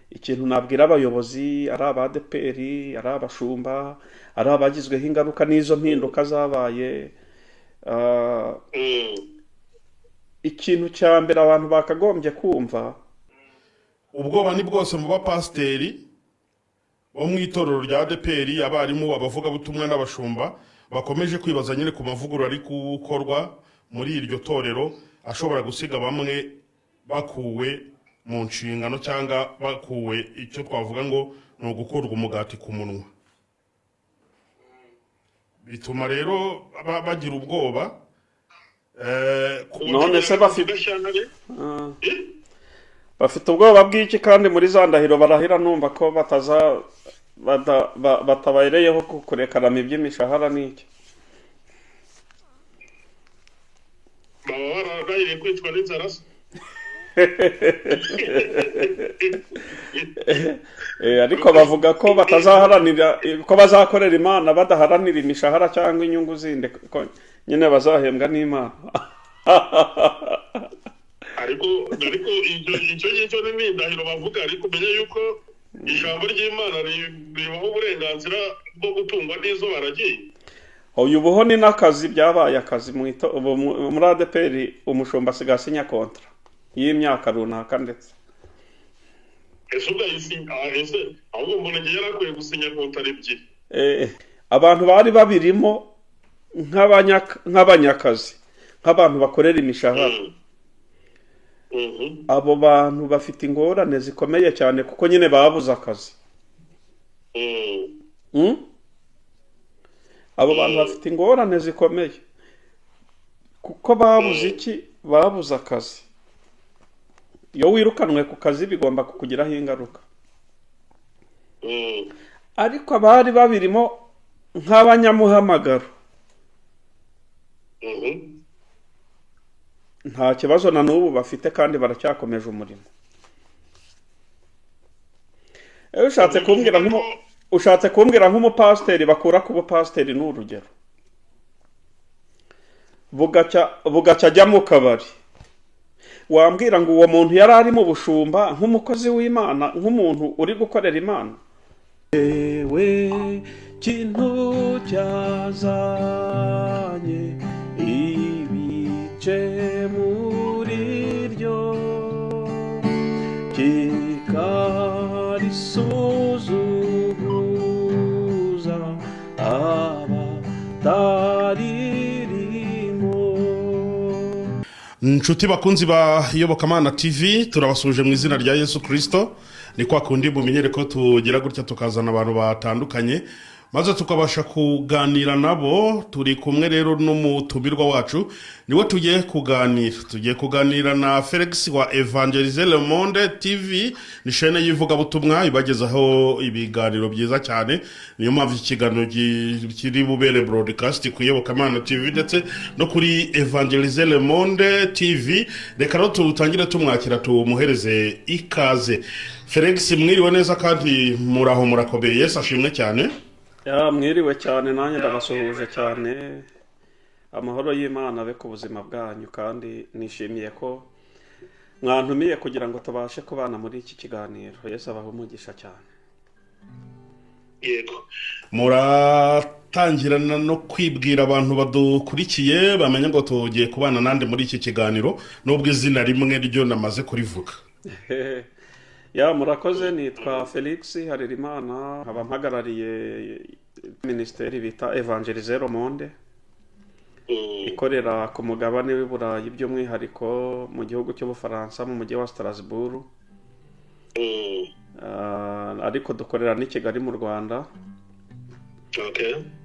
Ikintu nabwira abayobozi, ari abadeperi, ari abashumba, ari abagizweho ingaruka n'izo mpinduka zabaye, ikintu cya mbere abantu bakagombye kumva, Ubwoba ni bwose mu bapasiteri bo mu itorero rya ADEPR, abarimu, abavugabutumwa n'abashumba bakomeje kwibaza nyine ku mavugurura ari gukorwa muri iryo torero, ashobora gusiga bamwe bakuwe mu nshingano cyangwa bakuwe icyo twavuga ngo ni ugukurwa umugati ku munwa. Bituma rero bagira ubwoba None se bafite Gashyantare. Bafite ubwoba bw'iki kandi muri za ndahiro barahira numva ko bataza batabayereyeho kurekarama iby'imishahara n'iki? Baba bararahiriye kwicwa n'inzara se? Ariko bavuga ko batazaharanira, ko bazakorera Imana badaharanira imishahara cyangwa inyungu zindi, ko nyine bazahembwa n'Imana. Ariko icyo ngicyo ni indahiro bavuga, ariko umenye yuko ijambo ry'Imana ribaha uburenganzira bwo gutungwa n'izo baragiye. Uyu buho ni n'akazi, byabaye akazi ubu muri ADEPR umushumba asigaye asinya kontra y'imyaka runaka ndetse. Ese ubwo ese ahubwo mbona ngiye yari akwiye gusinya kontara ebyiri. Abantu bari babirimo nk'abanyakazi, nk'abantu bakorera imishahara, abo bantu bafite ingorane zikomeye cyane kuko nyine babuze akazi. Abo bantu bafite ingorane zikomeye kuko babuze iki? Babuze akazi. Iyo wirukanwe ku kazi bigomba kukugiraho ingaruka. Ariko abari babirimo nk'abanyamuhamagaro, nta kibazo na n'ubu bafite kandi baracyakomeje umurimo. Ushatse kumbwira nk'umupasiteri bakura ku bupasiteri, ni urugero, bugacya ajya mu kabari, wambwira ngo uwo muntu yari ari mu bushumba nk'umukozi w'Imana, nk'umuntu uri gukorera Imana? Ewe kintu cyazanye ibice muri ryo kikarisuzuguza abataririmo. Inshuti bakunzi ba Iyobokamana TV, turabasuhuje mu izina rya Yesu Kirisito. Ni kwa kundi mumenyere ko tugira gutya tukazana abantu batandukanye maze tukabasha kuganira nabo. Turi kumwe rero n'umutumirwa wacu, niwe tugiye kuganira. Tugiye kuganira na Felix wa Evangelize Le Monde TV, ni shene y'ivugabutumwa ibagezaho ibiganiro byiza cyane. Niyo mpamvu iki kiganiro kiri bubere broadcast ku Iyobokamana TV ndetse no kuri Evangelize Le Monde TV. Reka rero tutangire tumwakira, tumuhereze ikaze. Felix, mwiriwe neza kandi muraho murakomeye? Yesu ashimwe cyane. Ya, mwiriwe cyane, nanjye ndabasuhuje cyane. Amahoro y'Imana abe ku buzima bwanyu, kandi nishimiye ko mwantumiye kugira ngo tubashe kubana muri iki kiganiro. Yesu abahe umugisha cyane. Yego. Muratangirana no kwibwira abantu badukurikiye, bamenye ngo tugiye kubana nande muri iki kiganiro, nubwo izina rimwe ryo namaze kurivuga. Ya, murakoze. Nitwa Felix Harerimana, nkaba mpagarariye minisiteri bita Evangelize Le Monde, ikorera ku mugabane w'i Burayi, by'umwihariko mu gihugu cy'Ubufaransa, mu mujyi wa Strasbourg. Ariko dukorera n'i Kigali mu Rwanda.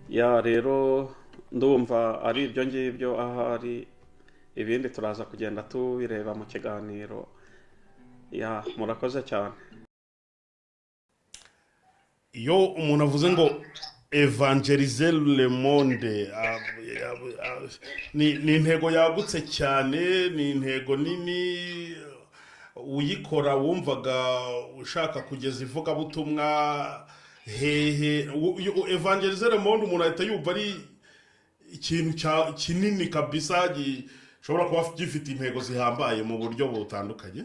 Ya, rero ndumva ari ibyo ngibyo, ahari ibindi turaza kugenda tubireba mu kiganiro. Ya, murakoze cyane. Iyo umuntu avuze ngo Evangelize Le Monde, ni intego yagutse cyane, ni intego nini. Uyikora wumvaga ushaka kugeza ivugabutumwa hehe? Evangelize Le Monde umuntu ahita yumva ari ikintu kinini kabisa, gishobora kuba gifite intego zihambaye mu buryo butandukanye.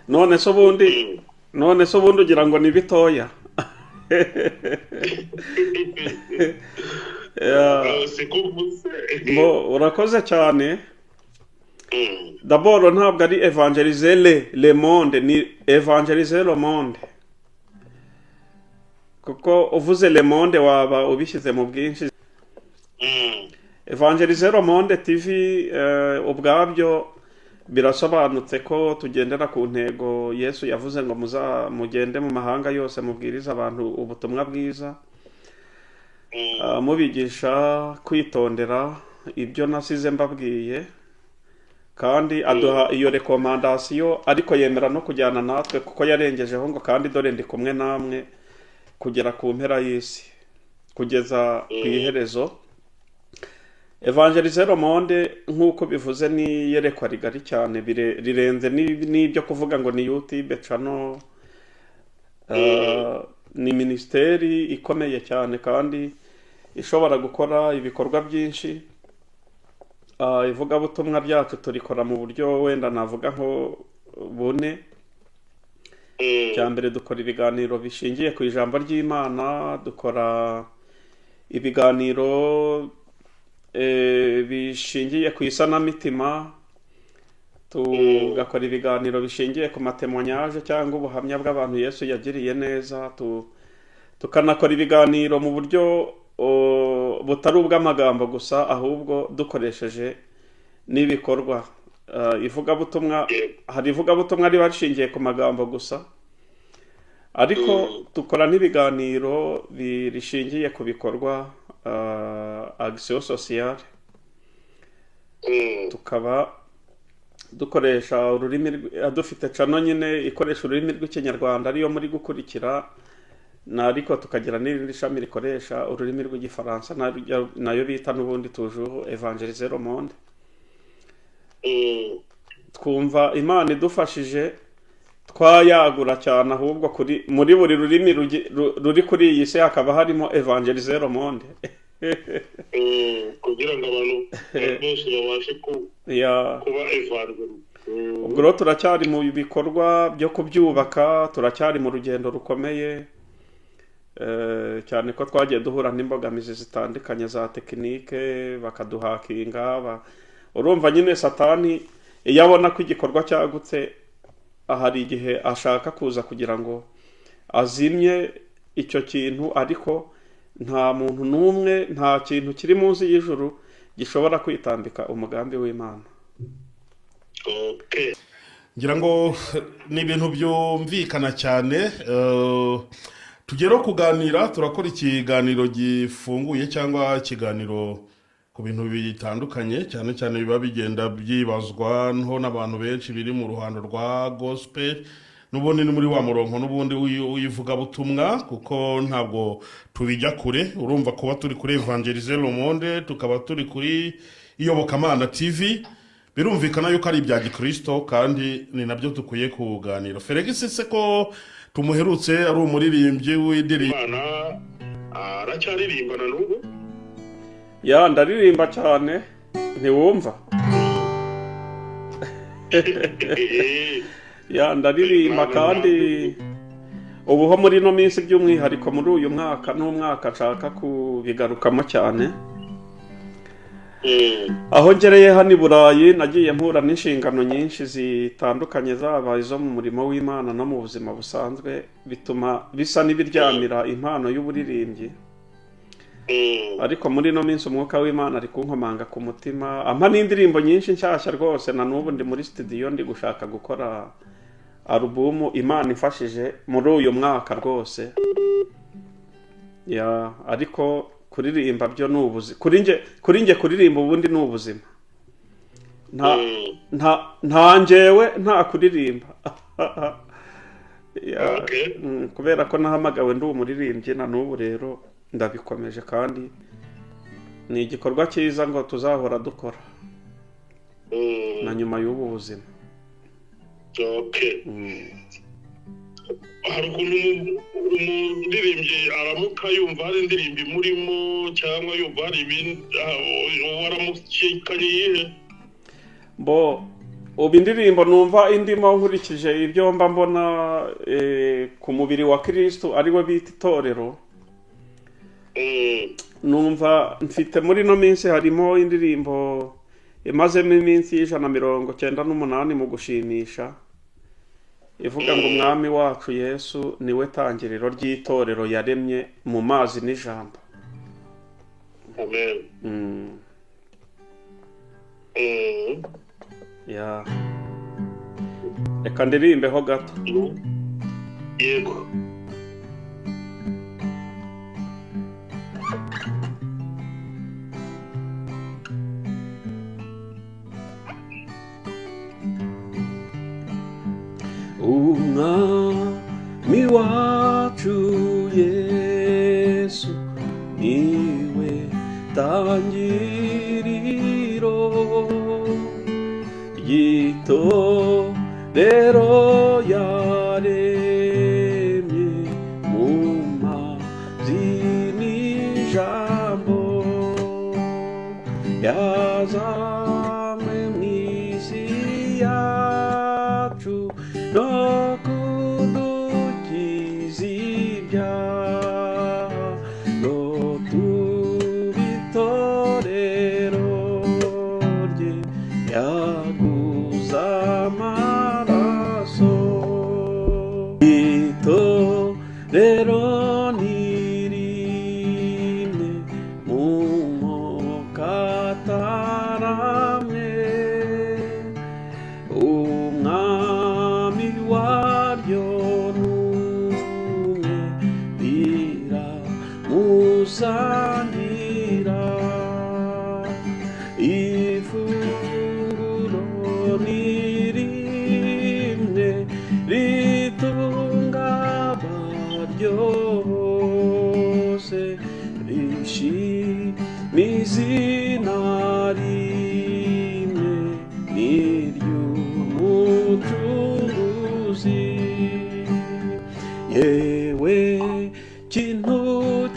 None se ubundi None se ubundi ugira ngo ni bitoya? Yeah. Siko mvuze. Bo, urakoze cyane. D'abord ntabwo ari évangéliser le monde, ni évangéliser le monde, kuko uvuze le monde waba ubishyize mu bwinshi. Évangéliser le monde TV, ubwabyo birasobanutse ko tugendera ku ntego Yesu yavuze ngo muza mugende mu mahanga yose, mubwirize abantu ubutumwa bwiza, mubigisha kwitondera ibyo nasize mbabwiye. Kandi aduha iyo recommandation, ariko yemera no kujyana natwe, kuko yarengejeho ngo: "Kandi dore ndi kumwe namwe kugera ku mpera y'isi, kugeza ku iherezo." Évangéliser le monde, nk'uko bivuze, ni iyerekwa rigari cyane, rirenze n'ibyo kuvuga ngo ni YouTube channel. Ni minisiteri ikomeye cyane kandi ishobora gukora ibikorwa byinshi. Ivugabutumwa ryacu turikora mu buryo wenda navuga nko bune. Icya mbere, dukora ibiganiro bishingiye ku ijambo ry'Imana, dukora ibiganiro bishingiye ku isanamitima, tugakora ibiganiro bishingiye ku ma témoignages cyangwa ubuhamya bw'abantu Yesu yagiriye neza, tukanakora ibiganiro mu buryo butari ubw'amagambo gusa, ahubwo dukoresheje n'ibikorwa. Ivugabutumwa, hari ivugabutumwa riba rishingiye ku magambo gusa, ariko dukora n'ibiganiro rishingiye ku bikorwa, action sociale. Tukaba dukoresha ururimi dufite channel nyine ikoresha ururimi rw'Ikinyarwanda, ariyo muri gukurikira na, ariko tukagira n'irindi shami rikoresha ururimi rw'Igifaransa, nayo bita n'ubundi toujours Évangéliser le monde. Twumva Imana idufashije twayagura cyane, ahubwo kuri muri buri rurimi ruri kuri iyi si hakaba harimo Évangéliser le monde. Kugira ngo abantu bose babashe kuba évangélisés. Ubwo rero turacyari mu bikorwa byo kubyubaka, turacyari mu rugendo rukomeye, cyane ko twagiye duhura n'imbogamizi zitandukanye za technique, bakaduhakinga. Urumva nyine, Satani iyo abona ko igikorwa cyagutse, hari igihe ashaka kuza kugira ngo azimye icyo kintu, ariko nta muntu n'umwe, nta kintu kiri munsi y'ijuru gishobora kwitambika umugambi w'Imana. Ngira ngo ni ibintu byumvikana cyane. Tugere kuganira, turakora ikiganiro gifunguye cyangwa ikiganiro ku bintu bitandukanye, cyane cyane biba bigenda byibazwa n'abantu benshi, biri mu ruhando rwa gospel, n'ubundi ni muri wa murongo n'ubundi w'ivugabutumwa, kuko ntabwo tubijya kure. Urumva, kuba turi kuri Évangéliser le monde, tukaba turi kuri Iyobokamana TV, birumvikana yuko ari ibya gikirisito kandi ni nabyo dukwiye kuganira. Felix se ko tumuherutse ari umuririmbyi w'indirimbo? Imana aracyaririmbana n'ubu? Ya, ndaririmba cyane, ntiwumva? Ya, ndaririmba, kandi ubu ho muri ino minsi, by'umwihariko muri uyu mwaka, n'umwaka nshaka kubigarukamo cyane. Aho ngereye hano i Burayi, nagiye mpura n'inshingano nyinshi zitandukanye, zaba izo mu murimo w'Imana no mu buzima busanzwe, bituma bisa n'ibiryamira impano y'uburirimbyi. Ariko muri ino minsi umwuka w'Imana ari kunkomanga ku mutima, ampa n'indirimbo nyinshi nshyashya rwose. Na n'ubu ndi muri studio, ndi gushaka gukora alubumu, Imana imfashije muri uyu mwaka rwose. Ya, ariko kuririmba byo ni ubuzima kuri njye. Kuri njye kuririmba ubundi ni ubuzima. Nta njyewe nta kuririmba. Ya, kubera ko nahamagawe ndi umuririmbyi, na n'ubu rero ndabikomeje, kandi ni igikorwa cyiza ngo tuzahora dukora na nyuma y'ubu buzima. Hari ukuntu umuririmbyi aramuka yumva hari indirimbo imurimo, cyangwa yumva hari ibindi, waramukikanye iyihe? Bo, ubu indirimbo numva indimo, nkurikije ibyo mba mbona. ku mubiri wa Kristo, ariwe bita itorero. Numva mfite muri ino minsi harimo indirimbo imazemo iminsi 198 mu gushimisha, ivuga ngo umwami wacu Yesu niwe tangiriro ry'itorero yaremye mu mazi n'ijambo. Amen. Ya, reka ndirimbeho gato. Yego. Umwami wacu Yesu niwe tangiriro ry'itorero yaremye mu mazi n'ijambo, yazanywe mu isi yacu no kudukiza ibyaha, no tuba itorero rye yaguze amaraso. Itorero ni rimwe mu moko ataramwe, umwami waryo n'umwe, riramusangira. Ifunguro ni rimwe ritunga abaryo bose, rishima izina rimwe n'iry'Umucunguzi. Yewe kintu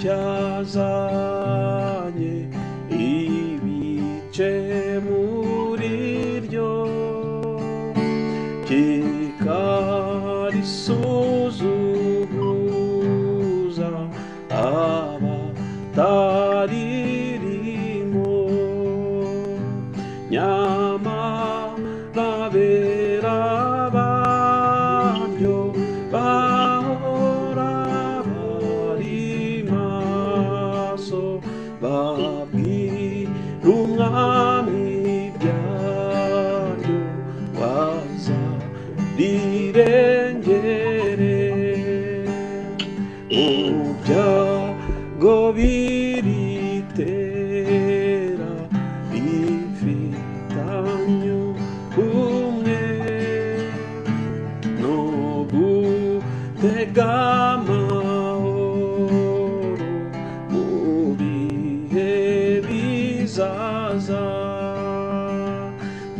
cyazanye ibice muri ryo, kikarisuzuguza abataririmo, nyamara bera baryo bahora bari maso, babwira umwami ibyaryo waza rirengere. Mu byago biritera rifitanye ubumwe no gutega amahoro mu bihe bizaza,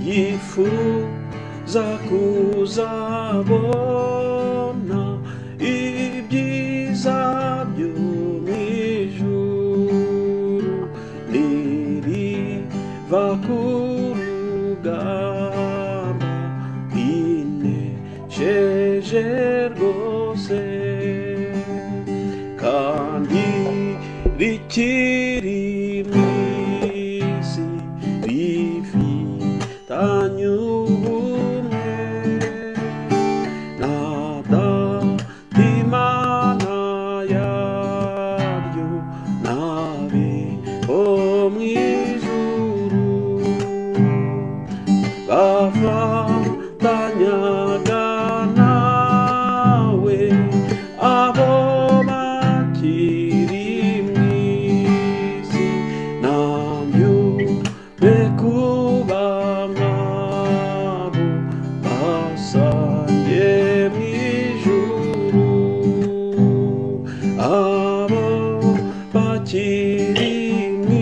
yifuza kuzabona ibyiza byo mu ijuru niriva ku rugamba rinesheje rwose, kandi rikiri mu isi rifitanye ubumwe na Data Imana yaryo n'abe bo mu ijuru, bafatanyaga nawe abo bakiri mu isi, nanjye kuba nkabo basange mu ijuru, abo bakiri mu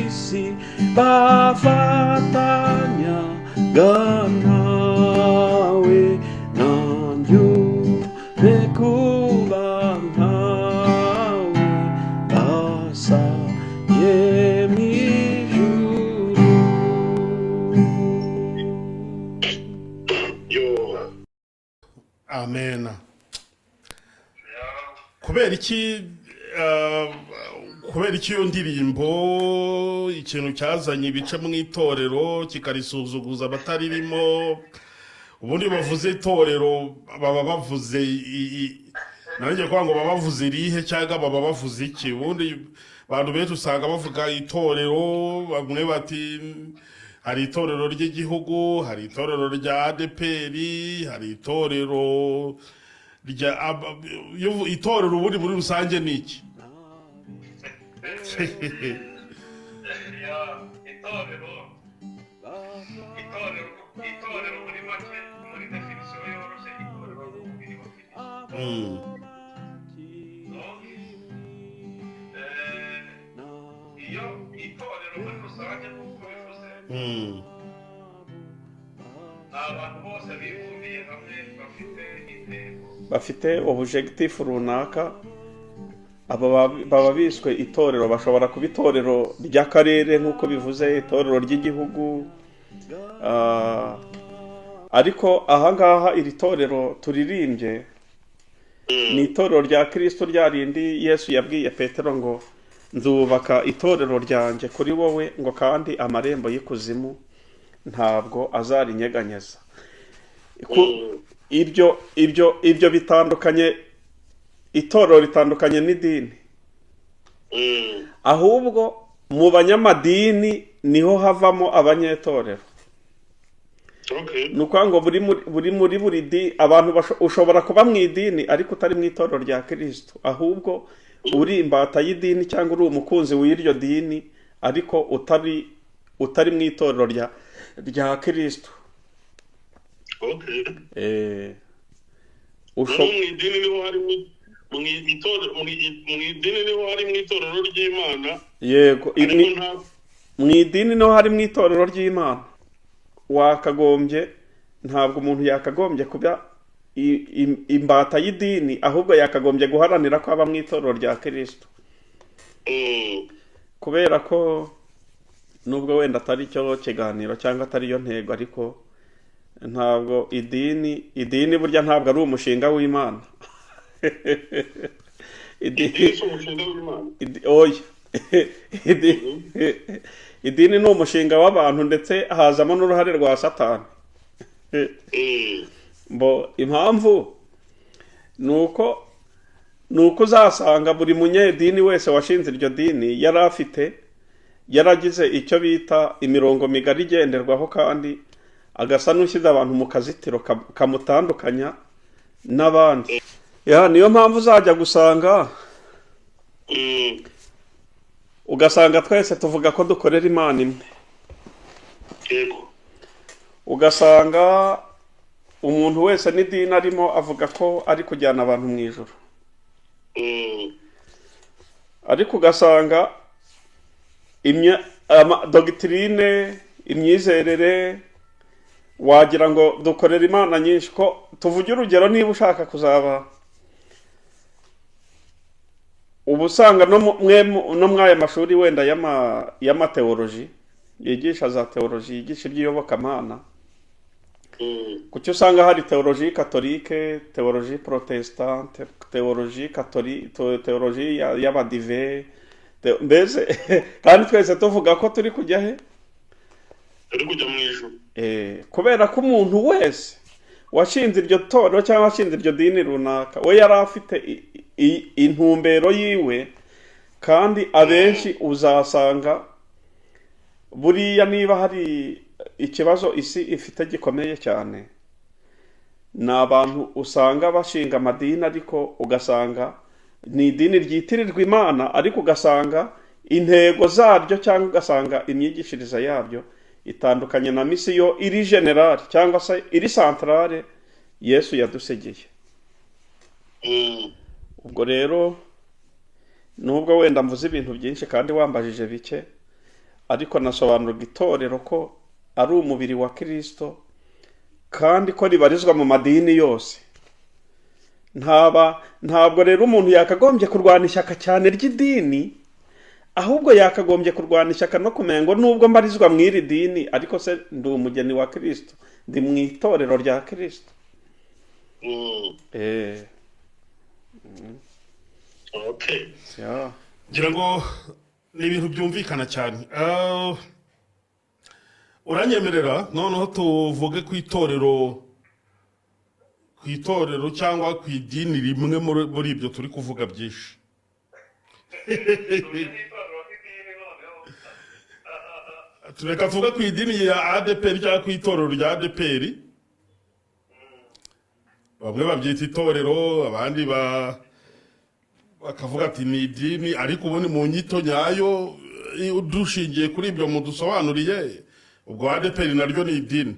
isi bafatanyaga nawe, nanjye kuba nkawe basange mu ijuru. Yo. Amen. Kubera iki, kubera iki iyo ndirimbo, ikintu cyazanye ibice mu itorero kikarisuzuguza abataririmo? Ubundi bavuze itorero baba bavuze nanjye kuvuga ngo baba bavuze irihe cyangwa baba bavuze iki? Ubundi abantu benshi usanga bavuga itorero, bamwe bati hari itorero ry'igihugu, hari itorero rya ADEPR, hari itorero rya itorero. Ubundi muri rusange ni iki? Ya, itorero muri make, muri définition yoroshye, itorero ni umubiri wa Kristo. Donc, iyo itorero muri rusange, nk'uko bivuze, ni abantu bose bibumbiye hamwe bafite intego, bafite objectif runaka. Aba baba biswe itorero. Bashobora kuba itorero ry'akarere nk'uko bivuze, itorero ry'igihugu. Ariko ahangaha iri torero turirimbye ni itorero rya Kristo, rya rindi Yesu yabwiye Petero ngo: "Nzubaka itorero ryanjye kuri wowe," ngo kandi amarembo y'ikuzimu ntabwo azarinyeganyeza. Ibyo bitandukanye, itorero ritandukanye n'idini. Ahubwo mu banyamadini niho havamo abanyetorero. Ni ukuvuga ngo buri muri buri di abantu ushobora kuba mu idini ariko utari mu itorero rya Kristo, ahubwo uri imbata y'idini cyangwa uri umukunzi w'iryo dini ariko utari mu itorero rya Kristo. Noneho mu idini niho harimo mu idini niho hari mu itorero ry'Imana. Yego. Ariko nta Mu idini niho hari mu itorero ry'Imana. Wakagombye, ntabwo umuntu yakagombye kuba imbata y'idini, ahubwo yakagombye guharanira ko aba mu itorero rya Kristo, kubera ko nubwo wenda atari cyo kiganiro cyangwa atari yo ntego, ariko ntabwo idini burya ntabwo ari umushinga w'Imana. Idini si umushinga w'Imana? Oya. Idini ni umushinga w'abantu, ndetse hazamo n'uruhare rwa Satani. Mbo impamvu ni uko uzasanga buri munyedini wese washinze iryo dini yari afite, yaragize icyo bita imirongo migari igenderwaho, kandi agasa n'ushyize abantu mu kazitiro kamutandukanya n'abandi. Ya, niyo mpamvu uzajya gusanga, ugasanga twese tuvuga ko dukorera Imana imwe, ugasanga umuntu wese n'idini arimo avuga ko ari kujyana abantu mu ijuru, ariko ugasanga doctrine, imyizerere, wagira ngo dukorera imana nyinshi. Ko tuvuge urugero, niba ushaka kuzaba, uba usanga no muri aya mashuri wenda y'amateoloji, yigisha za teoloji, yigisha iby'iyobokamana, kuki usanga hari théologie catholique, théologie protestante, théologie catholique, théologie y'abadive, mbese kandi twese tuvuga ko turi kujya he? Turi kujya mu ijuru. Kubera ko umuntu wese washinze iryo torero cyangwa washinze iryo dini runaka, we yari afite intumbero yiwe. Kandi abenshi uzasanga buriya niba hari ikibazo isi ifite gikomeye cyane, ni abantu usanga bashinga amadini, ariko ugasanga ni idini ryitirirwa Imana, ariko ugasanga intego zaryo cyangwa ugasanga imyigishirize yaryo itandukanye na mission iri générale cyangwa se iri centrale Yesu yadusigiye. Ubwo rero nubwo wenda mvuze ibintu byinshi kandi wambajije bike, ariko nasobanuraga itorero ko ari umubiri wa Kirisito, kandi ko ribarizwa mu madini yose. Ntabwo rero umuntu yakagombye kurwana ishyaka cyane ry'idini, ahubwo yakagombye kurwana ishyaka no kumenya ngo nubwo mbarizwa mu iri dini, ariko se ndi umugeni wa Kirisito, ndi mu itorero rya Kirisito. Okay. Ya. Ngira ngo ni ibintu byumvikana cyane. Uranyemerera noneho tuvuge ku itorero cyangwa ku idini rimwe muri ibyo turi kuvuga byinshi. Tujye n'itorero nk'idini noneho. Reka tuvuge ku idini ya ADPR cyangwa ku itorero rya ADPR. Bamwe babyita itorero, abandi bakavuga ati ni idini, ariko ubundi mu nyito nyayo, dushingiye kuri ibyo mudusobanuriye, ubwo ADPR naryo ni idini.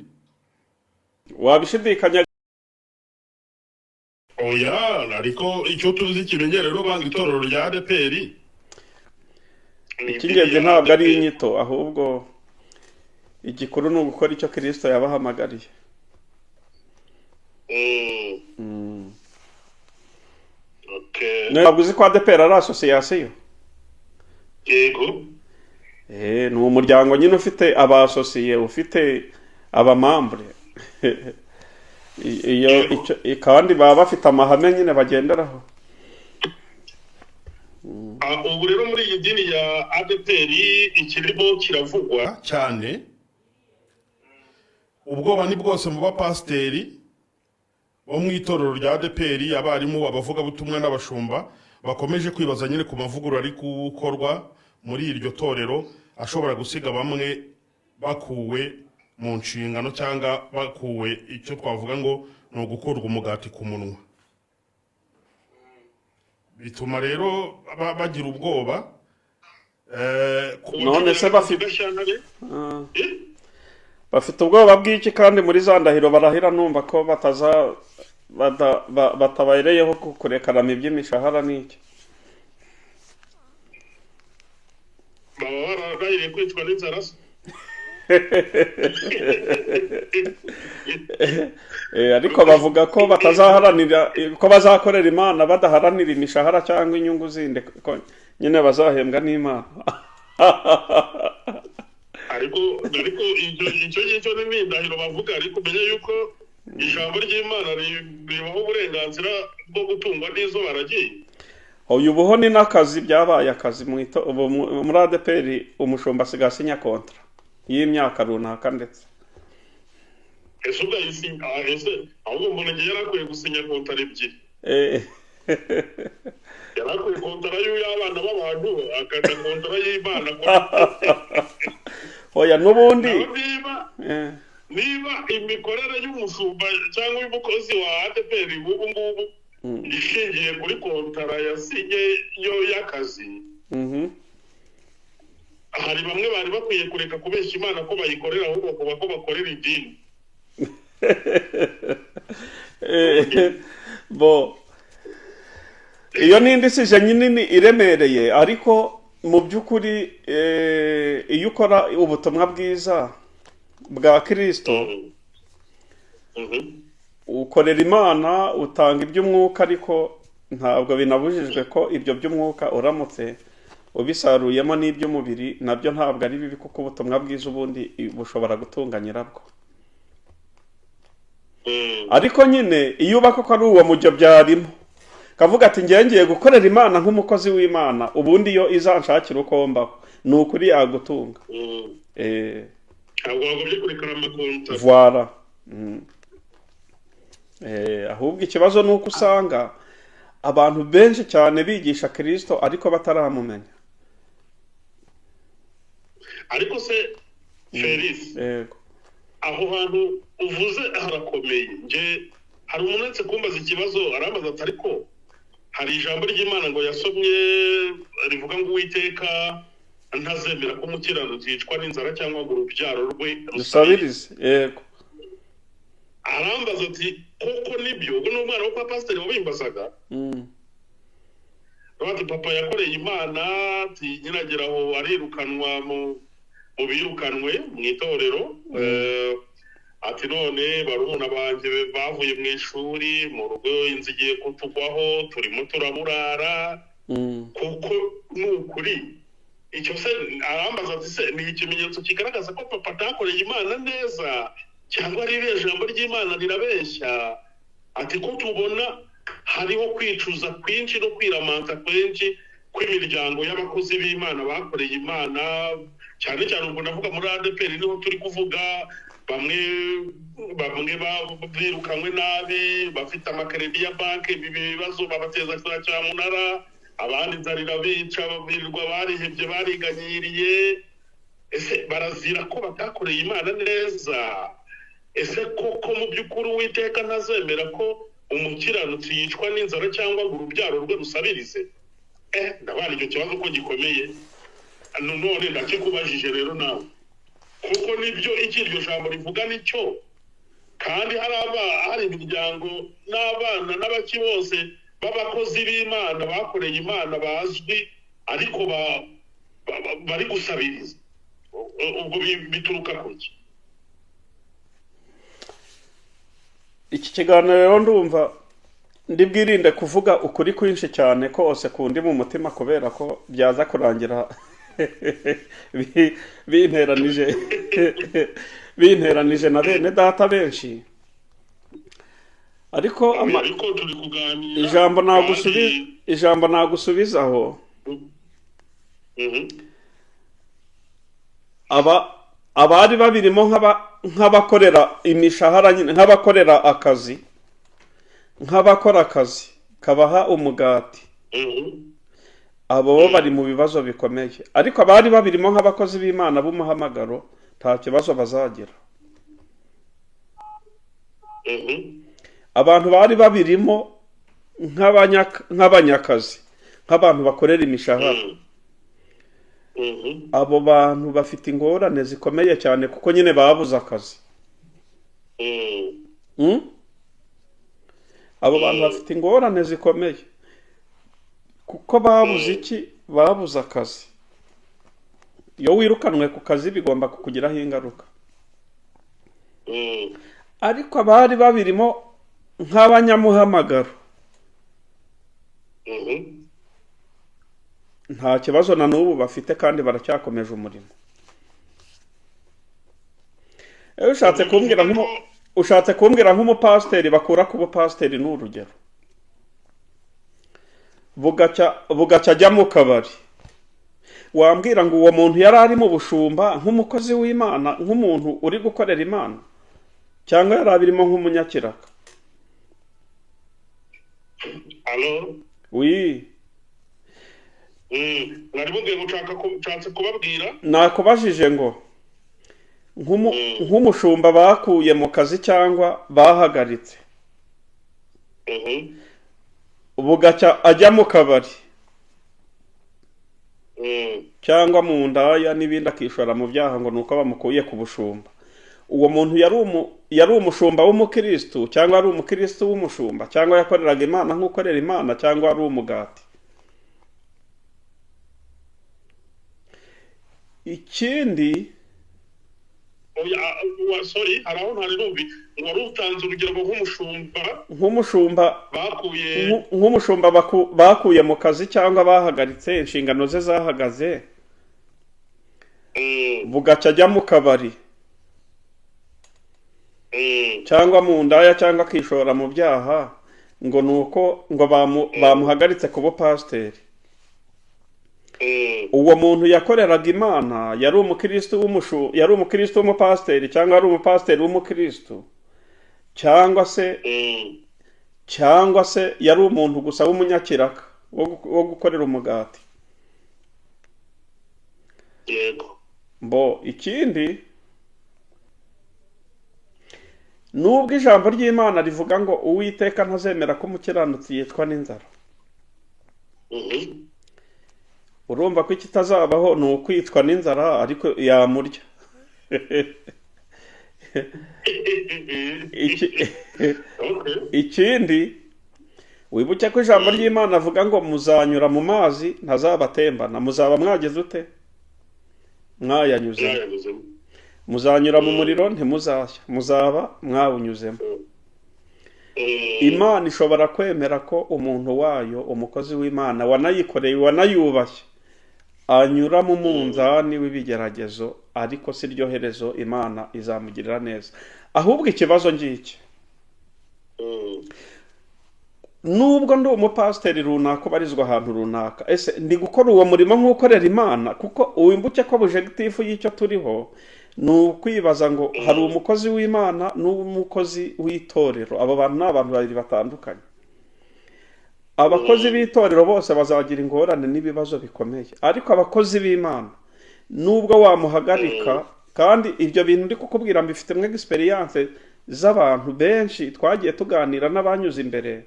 Wabishidikanya? Oya, ariko icyo tuzi kimenyerero banga itorero rya ADPR. Ni Icy'ingenzi idini ya ntabwo ari ADPR. inyito, ahubwo igikuru ni ugukora icyo Kirisito yabahamagariye. Okay. Ntabwo uzi ko ADPR ari association? Yego. Ni umuryango nyine ufite aba associés, ufite aba membres. Iyo icyo kandi baba bafite amahame nyine bagenderaho. Ah, ubu rero muri iyi dini ya ADPR ikirimo kiravugwa cyane, ubwoba ni bwose mu bapasiteri bo mu itorero rya ADPR, abarimu, abavugabutumwa n'abashumba bakomeje kwibaza nyine ku mavugurura ari gukorwa muri iryo torero, ashobora gusiga bamwe bakuwe mu nshingano cyangwa bakuwe icyo twavuga ngo ni ugukurwa umugati ku munwa. Bituma rero bagira ubwoba. None se bafite Gashyantare. Ah. Eh? Bafite ubwoba bw'iki kandi muri za ndahiro barahira numva ko bataza batabayereyeho kurekarama iby'imishahara n'iki? Baba bararahiriye kwicwa n'inzara se? Ariko bavuga ko batazaharanira, ko bazakorera Imana badaharanira imishahara cyangwa inyungu zindi, ko nyine bazahembwa n'Imana. Ariko icyo ngicyo ni indahiro bavuga, ariko umenye yuko ijambo ry'Imana ribaha uburenganzira bwo gutungwa n'izo baragiye. Uyu buho ni n'akazi, byabaye akazi ubu muri ADPR umushumba asigaye asinya contrat y'imyaka runaka ndetse. Ese ubwo ayisinya? Ese ahubwo mbona ngiye yari akwiye gusinya kontara ebyiri. Yari akwiye kontara y'abana b'abantu, akajya kontara y'Imana. Oya, n'ubundi Naho niba imikorere y'umushumba cyangwa y'umukozi wa ADPR ubu ngubu ishingiye kuri kontara yasinye yo y'akazi, hari bamwe bari bakwiye kureka kubeshya Imana ko bayikorera, ahubwo kuba ko bakorera idini. Bo iyo ni indi sujet nini iremereye, ariko mu by'ukuri iyo ukora ubutumwa bwiza bwa Kirisito, ukorera Imana, utanga iby'umwuka, ariko ntabwo binabujijwe ko ibyo by'umwuka uramutse ubisaruyemo n'iby'umubiri nabyo ntabwo ari bibi, kuko ubutumwa bwiza ubundi bushobora gutunga nyirabwo. Ariko nyine iyo uba koko ari uwo mujyo byarimo, kavuga ati ngiye ngiye gukorera Imana nk'umukozi w'Imana, ubundi iyo izanshakira uko mbaho, ni ukuri yagutunga. Ntabwo wagombye kurekera amakontara. Voilà. Ahubwo ikibazo ni uko usanga abantu benshi cyane bigisha Kirisito ariko bataramumenya. Ariko se Felix, Yego. aho hantu uvuze harakomeye. Nge hari umuntu uretse kumbaza ikibazo, arambaza ati ariko hari ijambo ry'Imana ngo yasomye rivuga ngo Uwiteka ntazemera ko umukiranutsi yicwa n'inzara cyangwa ngo urubyaro rwe rusabirize, yego. Arambaza ati koko nibyo? Ubwo ni umwana wo kwa pasiteri wabimbazaga. Ati papa yakoreye Imana, ati nyiragera aho arirukanwa mu birukanwe mu itorero. Ati none barumuna banjye bavuye mu ishuri, mu rugo inzu igiye kutugwaho, turimo turaburara. Kuko ni ukuri icyo se, arambaza ati se ni ikimenyetso kigaragaza ko papa atakoreye Imana neza, cyangwa ari iriya jambo ry'Imana rirabeshya? Ati ko tubona Hariho kwicuza kwinshi no kwiramanta kwinshi kw'imiryango y'abakozi b'Imana bakoreye Imana, cyane cyane ubwo ndavuga muri ADEPR niho turi kuvuga. Bamwe bamwe birukanywe nabi, bafite amakredi ya banki, ibi bibazo babateza za cyamunara, abandi inzara irabica, birirwa barihebye, bariganyiriye. Ese barazira ko batakoreye Imana neza? Ese koko mu by'ukuri Uwiteka ntazemera ko umukiranutsi yicwa n'inzara cyangwa ngo urubyaro rwe rusabirize? Ndabona icyo kibazo ko gikomeye. None ndakikubajije rero nawe, kuko nibyo iki iryo jambo rivuga nicyo, kandi hari hari imiryango n'abana n'abaki bose b'abakozi b'Imana bakoreye Imana bazwi, ariko bari gusabiriza. Ubwo bituruka kuki? Iki kiganiro rero ndumva ndibwirinde kuvuga ukuri kwinshi cyane kose kundi mu mutima, kubera ko byaza kurangira binteranije binteranije na bene data benshi. Ariko Ariko turi kuganira ijambo nagusubiza, ijambo nagusubizaho, abari babirimo nk'abakorera imishahara nyine, nk'abakorera akazi, nk'abakora akazi kabaha umugati, abo bo bari mu bibazo bikomeye. Ariko abari babirimo nk'abakozi b'Imana b'umuhamagaro nta kibazo bazagira. Abantu bari babirimo nk'abanyakazi, nk'abantu bakorera imishahara, abo bantu bafite ingorane zikomeye cyane, kuko nyine babuze akazi. Abo bantu bafite ingorane zikomeye kuko babuze iki? Babuze akazi. Iyo wirukanwe ku kazi bigomba kukugiraho ingaruka. Ariko abari babirimo nk'abanyamuhamagaro nta kibazo na n'ubu bafite, kandi baracyakomeje umurimo. Ushatse kumbwira ushatse kumbwira nk'umupasiteri bakura ku bupasiteri, ni urugero, bugacya ajya mu kabari, wambwira ngo uwo muntu yari ari mu bushumba nk'umukozi w'Imana, nk'umuntu uri gukorera Imana, cyangwa yari abirimo nk'umunyakiraka? Alo? Wi. Mwari mubwiye ngo nshatse kubabwira. Nakubajije ngo nk'umushumba bakuye mu kazi cyangwa bahagaritse, bugacya ajya mu kabari cyangwa mu ndaya n'ibindi, akishora mu byaha ngo nuko bamukuye ku bushumba, uwo muntu yari umushumba w'umukristu, cyangwa ari umukristu w'umushumba, cyangwa yakoreraga Imana nk'ukorera Imana, cyangwa ari umugati? Ikindi, Sorry, hari aho ntari numvi wari utanze urugero nk'umushumba nk'umushumba bakuye nk'umushumba bakuye mu kazi cyangwa bahagaritse, inshingano ze zahagaze, bugacya ajya mu kabari cyangwa mu ndaya, cyangwa akishora mu byaha ngo nuko ngo bamuhagaritse ku bupasiteri, uwo muntu yakoreraga Imana, yari umukristu yari umukristu w'umupasiteri, cyangwa ari umupasiteri w'umukristu, cyangwa se yari umuntu gusa w'umunyakiraka wo gukorera umugati? Yego. Mbo ikindi, nubwo ijambo ry'Imana rivuga ngo Uwiteka ntazemera ko umukiranutsi yicwa n'inzara, urumva ko ikitazabaho ni ukwicwa n'inzara, ariko yamurya. Ikindi, wibuke ko ijambo ry'Imana avuga ngo muzanyura mu mazi ntazabatembana, muzaba mwageze ute? Mwayanyuzemo. Muzanyura mu muriro ntimuzashya, muzaba mwawunyuzemo. Imana ishobora kwemera ko umuntu wayo, umukozi w'Imana wanayikoreye, wanayubashye, anyura mu munzani w'ibigeragezo, ariko si ryo herezo, Imana izamugirira neza. Ahubwo ikibazo ngiki, Nubwo ndi umupasiteri runaka ubarizwa ahantu runaka, ese ndi gukora uwo murimo nk'ukorera Imana? Kuko wimbuke ko objectif y'icyo turiho ni ukwibaza ngo hari umukozi w'Imana n'umukozi w'itorero. Abo bantu ni abantu babiri batandukanye. Abakozi b'itorero bose bazagira ingorane n'ibibazo bikomeye, ariko abakozi b'Imana, nubwo wamuhagarika, kandi ibyo bintu ndi kukubwira mbifitemo experience z'abantu benshi twagiye tuganira n'abanyuze imbere,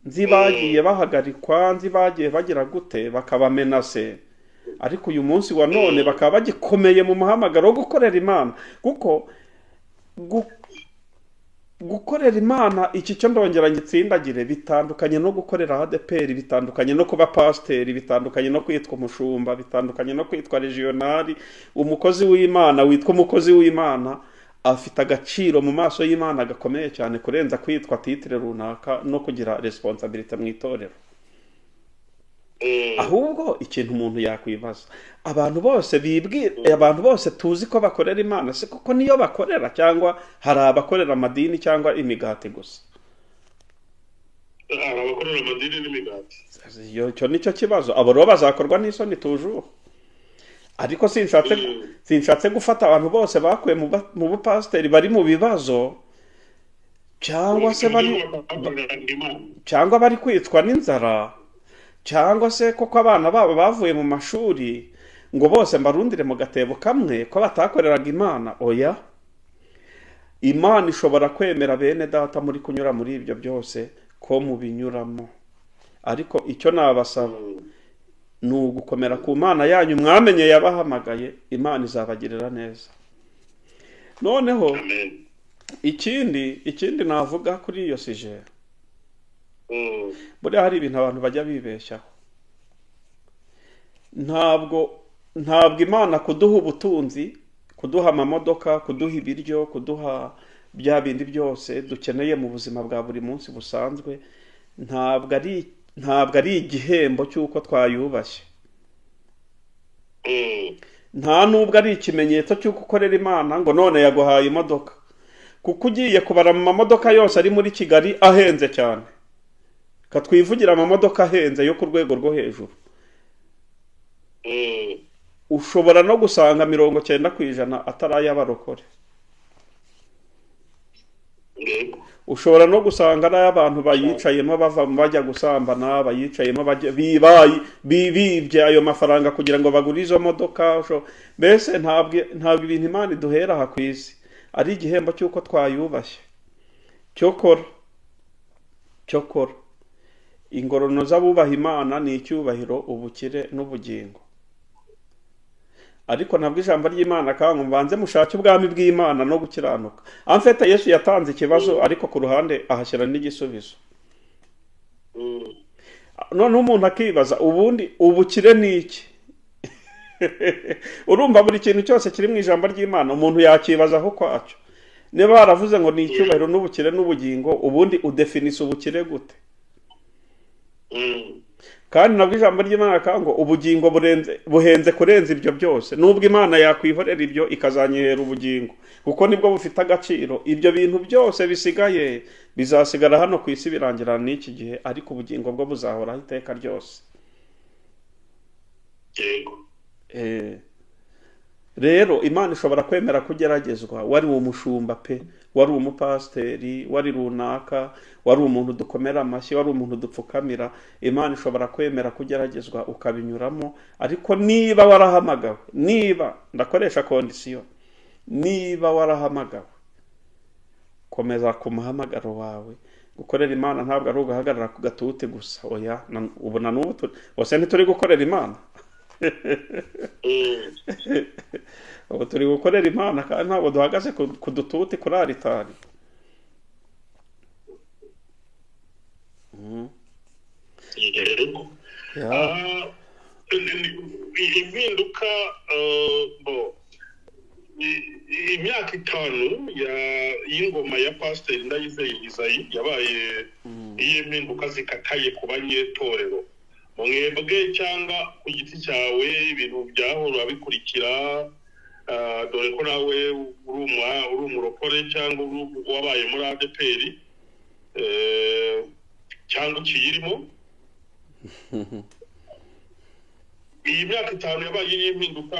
nzi bagiye bahagarikwa, nzi bagiye bagira gute, bakabamenase, ariko uyu munsi wa none bakaba bagikomeye mu muhamagaro wo gukorera Imana. Kuko gukorera Imana, iki cyo ndongera ngitsindagire, bitandukanye no gukorera ADEPR, bitandukanye no kuba pasiteri, bitandukanye no kwitwa umushumba, bitandukanye no kwitwa regional. Umukozi w'Imana witwa umukozi w'Imana afite agaciro mu maso y'Imana gakomeye cyane kurenza kwitwa titre runaka no kugira responsabilité mu itorero. Ahubwo ikintu umuntu yakwibaza, abantu bose bibwira, abantu bose tuzi ko bakorera Imana, se kuko niyo bakorera, cyangwa hari abakorera amadini cyangwa imigati gusa? Hari abakorera amadini n'imigati. Icyo nicyo kibazo. Abo rero bazakorwa n'isoni tujuru. Ariko sinshatse sinshatse gufata abantu bose bakuye mu bupasiteri bari mu bibazo, cyangwa se bari bakoreraga Imana, cyangwa bari kwicwa n'inzara, cyangwa se koko abana babo bavuye mu mashuri, ngo bose mbarundire mu gatebo kamwe ko batakoreraga Imana. Oya, Imana ishobora kwemera, bene data, muri kunyura muri ibyo byose ko mubinyuramo, ariko icyo nabasaba ni ugukomera ku Mana yanyu mwamenye yabahamagaye. Imana izabagirira neza. Noneho Amen. ikindi navuga kuri iyo sujet, buriya hari ibintu abantu bajya bibeshyaho. Ntabwo Imana kuduha ubutunzi, kuduha amamodoka, kuduha ibiryo, kuduha bya bindi byose dukeneye mu buzima bwa buri munsi busanzwe, ntabwo ari igihembo cy'uko twayubashye. Nta nubwo ari ikimenyetso cy'uko ukorera Imana ngo none yaguhaye imodoka. Kuko ugiye kubara mu mamodoka yose ari muri Kigali ahenze cyane, katwivugira amamodoka ahenze yo ku rwego rwo hejuru, ushobora no gusanga 90% atari ay'abarokore. Ushobora no gusanga ari ay'abantu bayicayemo bava bajya gusambana, bayicayemo bibye ayo mafaranga kugira ngo bagure izo modoka. Mbese ntabwo ibintu Imana iduhera aha ku isi ari igihembo cy'uko twayubashye. Cyokora ingororano z'abubaha Imana ni icyubahiro, ubukire n'ubugingo. Ariko ntabwo ijambo ry'Imana kandi ngo mubanze mushake ubwami bw'Imana no gukiranuka. En fait, Yesu yatanze ikibazo, ariko ku ruhande ahashyira n'igisubizo. Noneho umuntu akibaza, ubundi ubukire ni iki? Urumva, buri kintu cyose kiri mu ijambo ry'Imana umuntu yakibazaho kwacyo. Niba baravuze ngo ni icyubahiro n'ubukire n'ubugingo, ubundi udefinisa ubukire gute? Kandi nabwo ijambo ry'Imana kandi ngo ubugingo burenze, buhenze kurenza ibyo byose. Nubwo Imana yakwihorera ibyo ikazanyihera ubugingo, kuko nibwo bufite agaciro. Ibyo bintu byose bisigaye bizasigara hano ku isi, birangira n'iki gihe, ariko ubugingo bwo buzahoraho iteka ryose. Rero Imana ishobora kwemera kugeragezwa wari umushumba pe, wari umupasiteri, wari runaka, wari umuntu dukomera amashyi, wari umuntu dupfukamira. Imana ishobora kwemera kugeragezwa ukabinyuramo, ariko niba warahamagawe, niba, ndakoresha condition, niba warahamagawe, komeza ku muhamagaro wawe. Gukorera Imana ntabwo ari uguhagarara ku gatuti gusa, oya. Ubu na n'ubu bose ntituri gukorera Imana? Ubu turi gukorera Imana, kandi ntabwo duhagaze ku dututi kuri aritari. Yego. Ya. Ah, impinduka, bo imyaka 5 y'ingoma ya Pasiteri Ndayizeye Izayi yabaye iy'impinduka zikakaye ku banyetorero mwebwe cyangwa ku giti cyawe, ibintu byahora bikurikira, dore ko nawe uri umurokore cyangwa uri wabaye muri ADEPR. Cyangwa ukiyirimo? Iyi myaka 5 yabaye iy'impinduka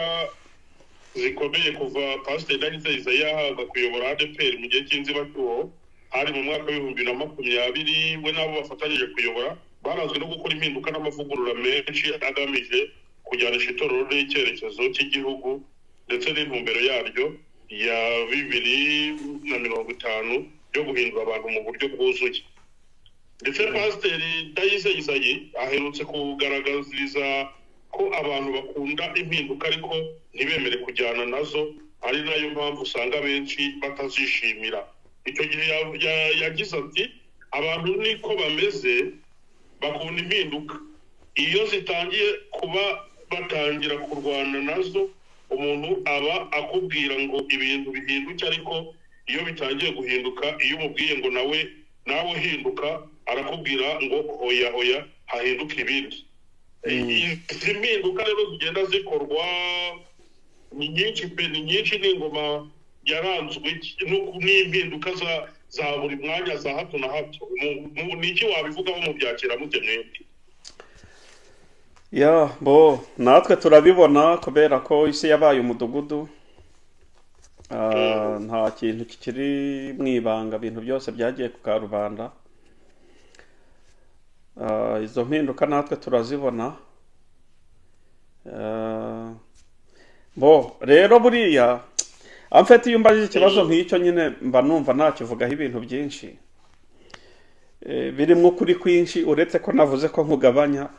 zikomeye kuva Pasiteri Ndayizeye Isaie yahabwa kuyobora ADEPR mu gihe cy'inzibacyuho, hari mu mwaka w'2020. We n'abo bafatanyije kuyobora baranzwe no gukora impinduka n'amavugurura menshi agamije kujyanisha itorero n'icyerekezo cy'igihugu ndetse n'intumbero yaryo ya 2050 yo guhindura abantu mu buryo bwuzuye. Ndetse Pasiteri Ndayizeye Isaie aherutse kugaragariza ko abantu bakunda impinduka ariko ntibemere kujyana nazo, ari nayo mpamvu usanga benshi batazishimira. Icyo gihe yagize ati: "Abantu niko bameze, bakunda impinduka, iyo zitangiye kuba batangira kurwana nazo. Umuntu aba akubwira ngo ibintu bihinduke, ariko iyo bitangiye guhinduka, iyo umubwiye ngo nawe nawe hinduka, arakubwira ngo hoya hoya, hahinduka ibindi." Izi mpinduka rero zigenda zikorwa ni nyinshi pe, ni nyinshi. Ni ingoma yaranzwe n'impinduka za buri mwanya, za hato na hato. Ni iki wabivugaho? Mubyakira mute mwebwe? Ya, bo natwe turabibona kubera ko isi yabaye umudugudu. Nta kintu kikiri mu ibanga, ibintu byose byagiye ku karubanda. Izo mpinduka natwe turazibona. Bo rero buriya amfite, iyo umbajije ikibazo nk'icyo nyine mba numva nakivugaho ibintu byinshi birimo ukuri kwinshi, uretse ko navuze ko nkugabanya.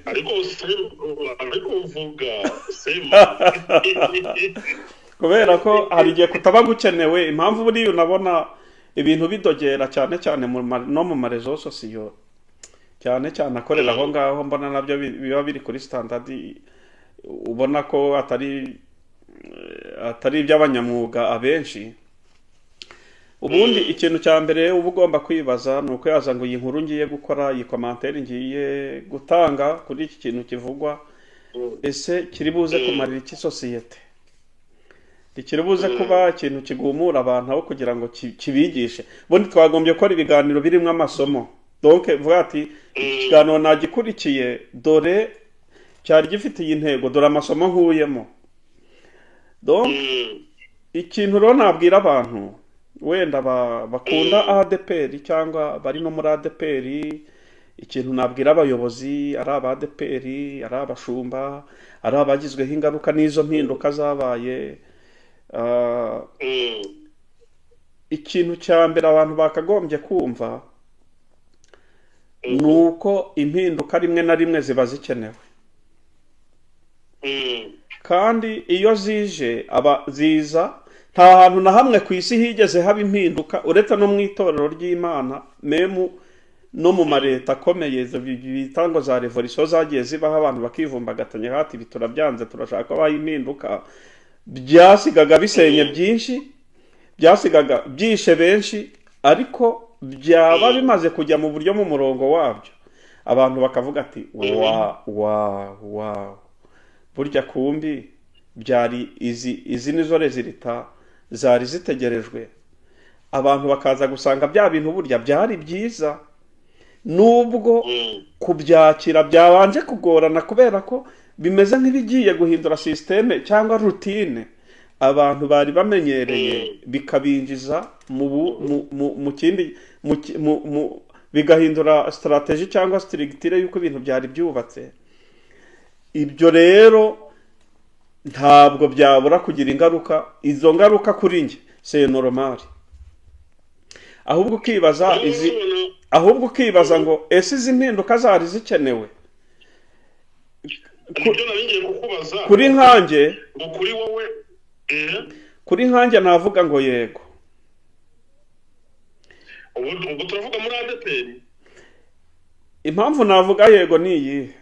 Ariko uvuga sema. Kubera ko hari igihe kutaba gukenewe. Impamvu buriya unabona ibintu bidogera cyane cyane no mu ma réseaux sociaux, cyane cyane akorera aho ngaho, mbona nabyo biba biri kuri standard, ubona ko atari iby'abanyamwuga abenshi. Ubundi ikintu cya mbere uba ugomba kwibaza ni uko yaza ngo iyi nkuru ngiye gukora, iyi commentaire ngiye gutanga kuri iki kintu kivugwa, ese kiri buze kumarira iki sosiyete? Ntikiri buze kuba ikintu kigumura abantu aho kugira ngo kibigishe? Ubundi twagombye gukora ibiganiro birimo amasomo. Donc vuga ati: "Iki kiganiro nagikurikiye, dore cyari gifite iyi ntego, dore amasomo nkuyemo." Donc ikintu rero nabwira abantu wenda bakunda ADEPR cyangwa bari no muri ADEPR, ikintu nabwira abayobozi, ari aba ADEPR, ari abashumba, ari abagizweho ingaruka n'izo mpinduka zabaye, ikintu cya mbere abantu bakagombye kumva ni uko impinduka rimwe na rimwe ziba zikenewe, kandi iyo zije aba ziza. Nta hantu na hamwe ku isi higeze haba impinduka, uretse no mu itorero ry'Imana, même no mu mareta akomeye, izo bita ngo za révolution zagiye zibaho, abantu bakivumbagatanya hati: "Ibi turabyanze, turashaka ko habaho impinduka." Byasigaga bisenye byinshi, byasigaga byishe benshi, ariko byaba bimaze kujya mu buryo, mu murongo wabyo, abantu bakavuga ati: "Wa wa wa, burya kumbi byari izi nizo résultats zari zitegerejwe." Abantu bakaza gusanga bya bintu burya byari byiza, nubwo kubyakira byabanje kugorana, kubera ko bimeze nk'ibigiye guhindura système cyangwa routine abantu bari bamenyereye, bikabinjiza mu bu- mu mu mu kindi mu ki- mu mu bigahindura stratégie cyangwa structure y'uko ibintu byari byubatse. Ibyo rero ntabwo byabura kugira ingaruka. Izo ngaruka kuri njye c'est normal. Ahubwo ukibaza ngo: ese izi mpinduka zari zikenewe? Nibyo nari ngiye kukubaza. Kuri nkanjye, Ngo kuri wowe kuri nkanjye navuga ngo yego. Ubwo turavuga muri ADEPR. Impamvu navuga yego ni iyihe?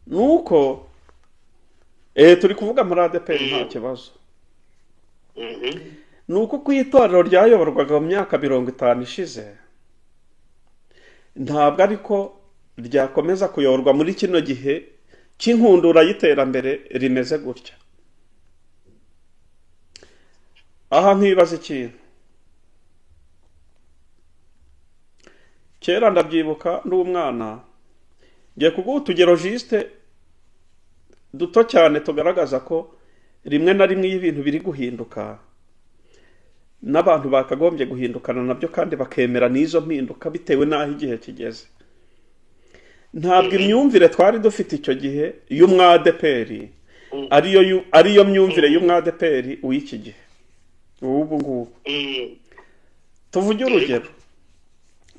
Ni uko turi kuvuga muri ADEPR, nta kibazo. Ni uko ku itorero ryayoborwaga mu myaka 50 ishize ntabwo ariko ryakomeza kuyoborwa muri kino gihe cy'inkundura y'iterambere rimeze gutya. Aha nkibaza ikintu. Kera ndabyibuka ndi umwana, ngiye kuguha utugero juste duto cyane tugaragaza ko rimwe na rimwe iyo ibintu biri guhinduka, n'abantu bakagombye guhindukana nabyo kandi bakemera n'izo mpinduka bitewe n'aho igihe kigeze. Ntabwo imyumvire twari dufite icyo gihe y'umwadeperi ariyo myumvire y'umwadeperi w'iki gihe ubu ngubu. Tuvuge urugero,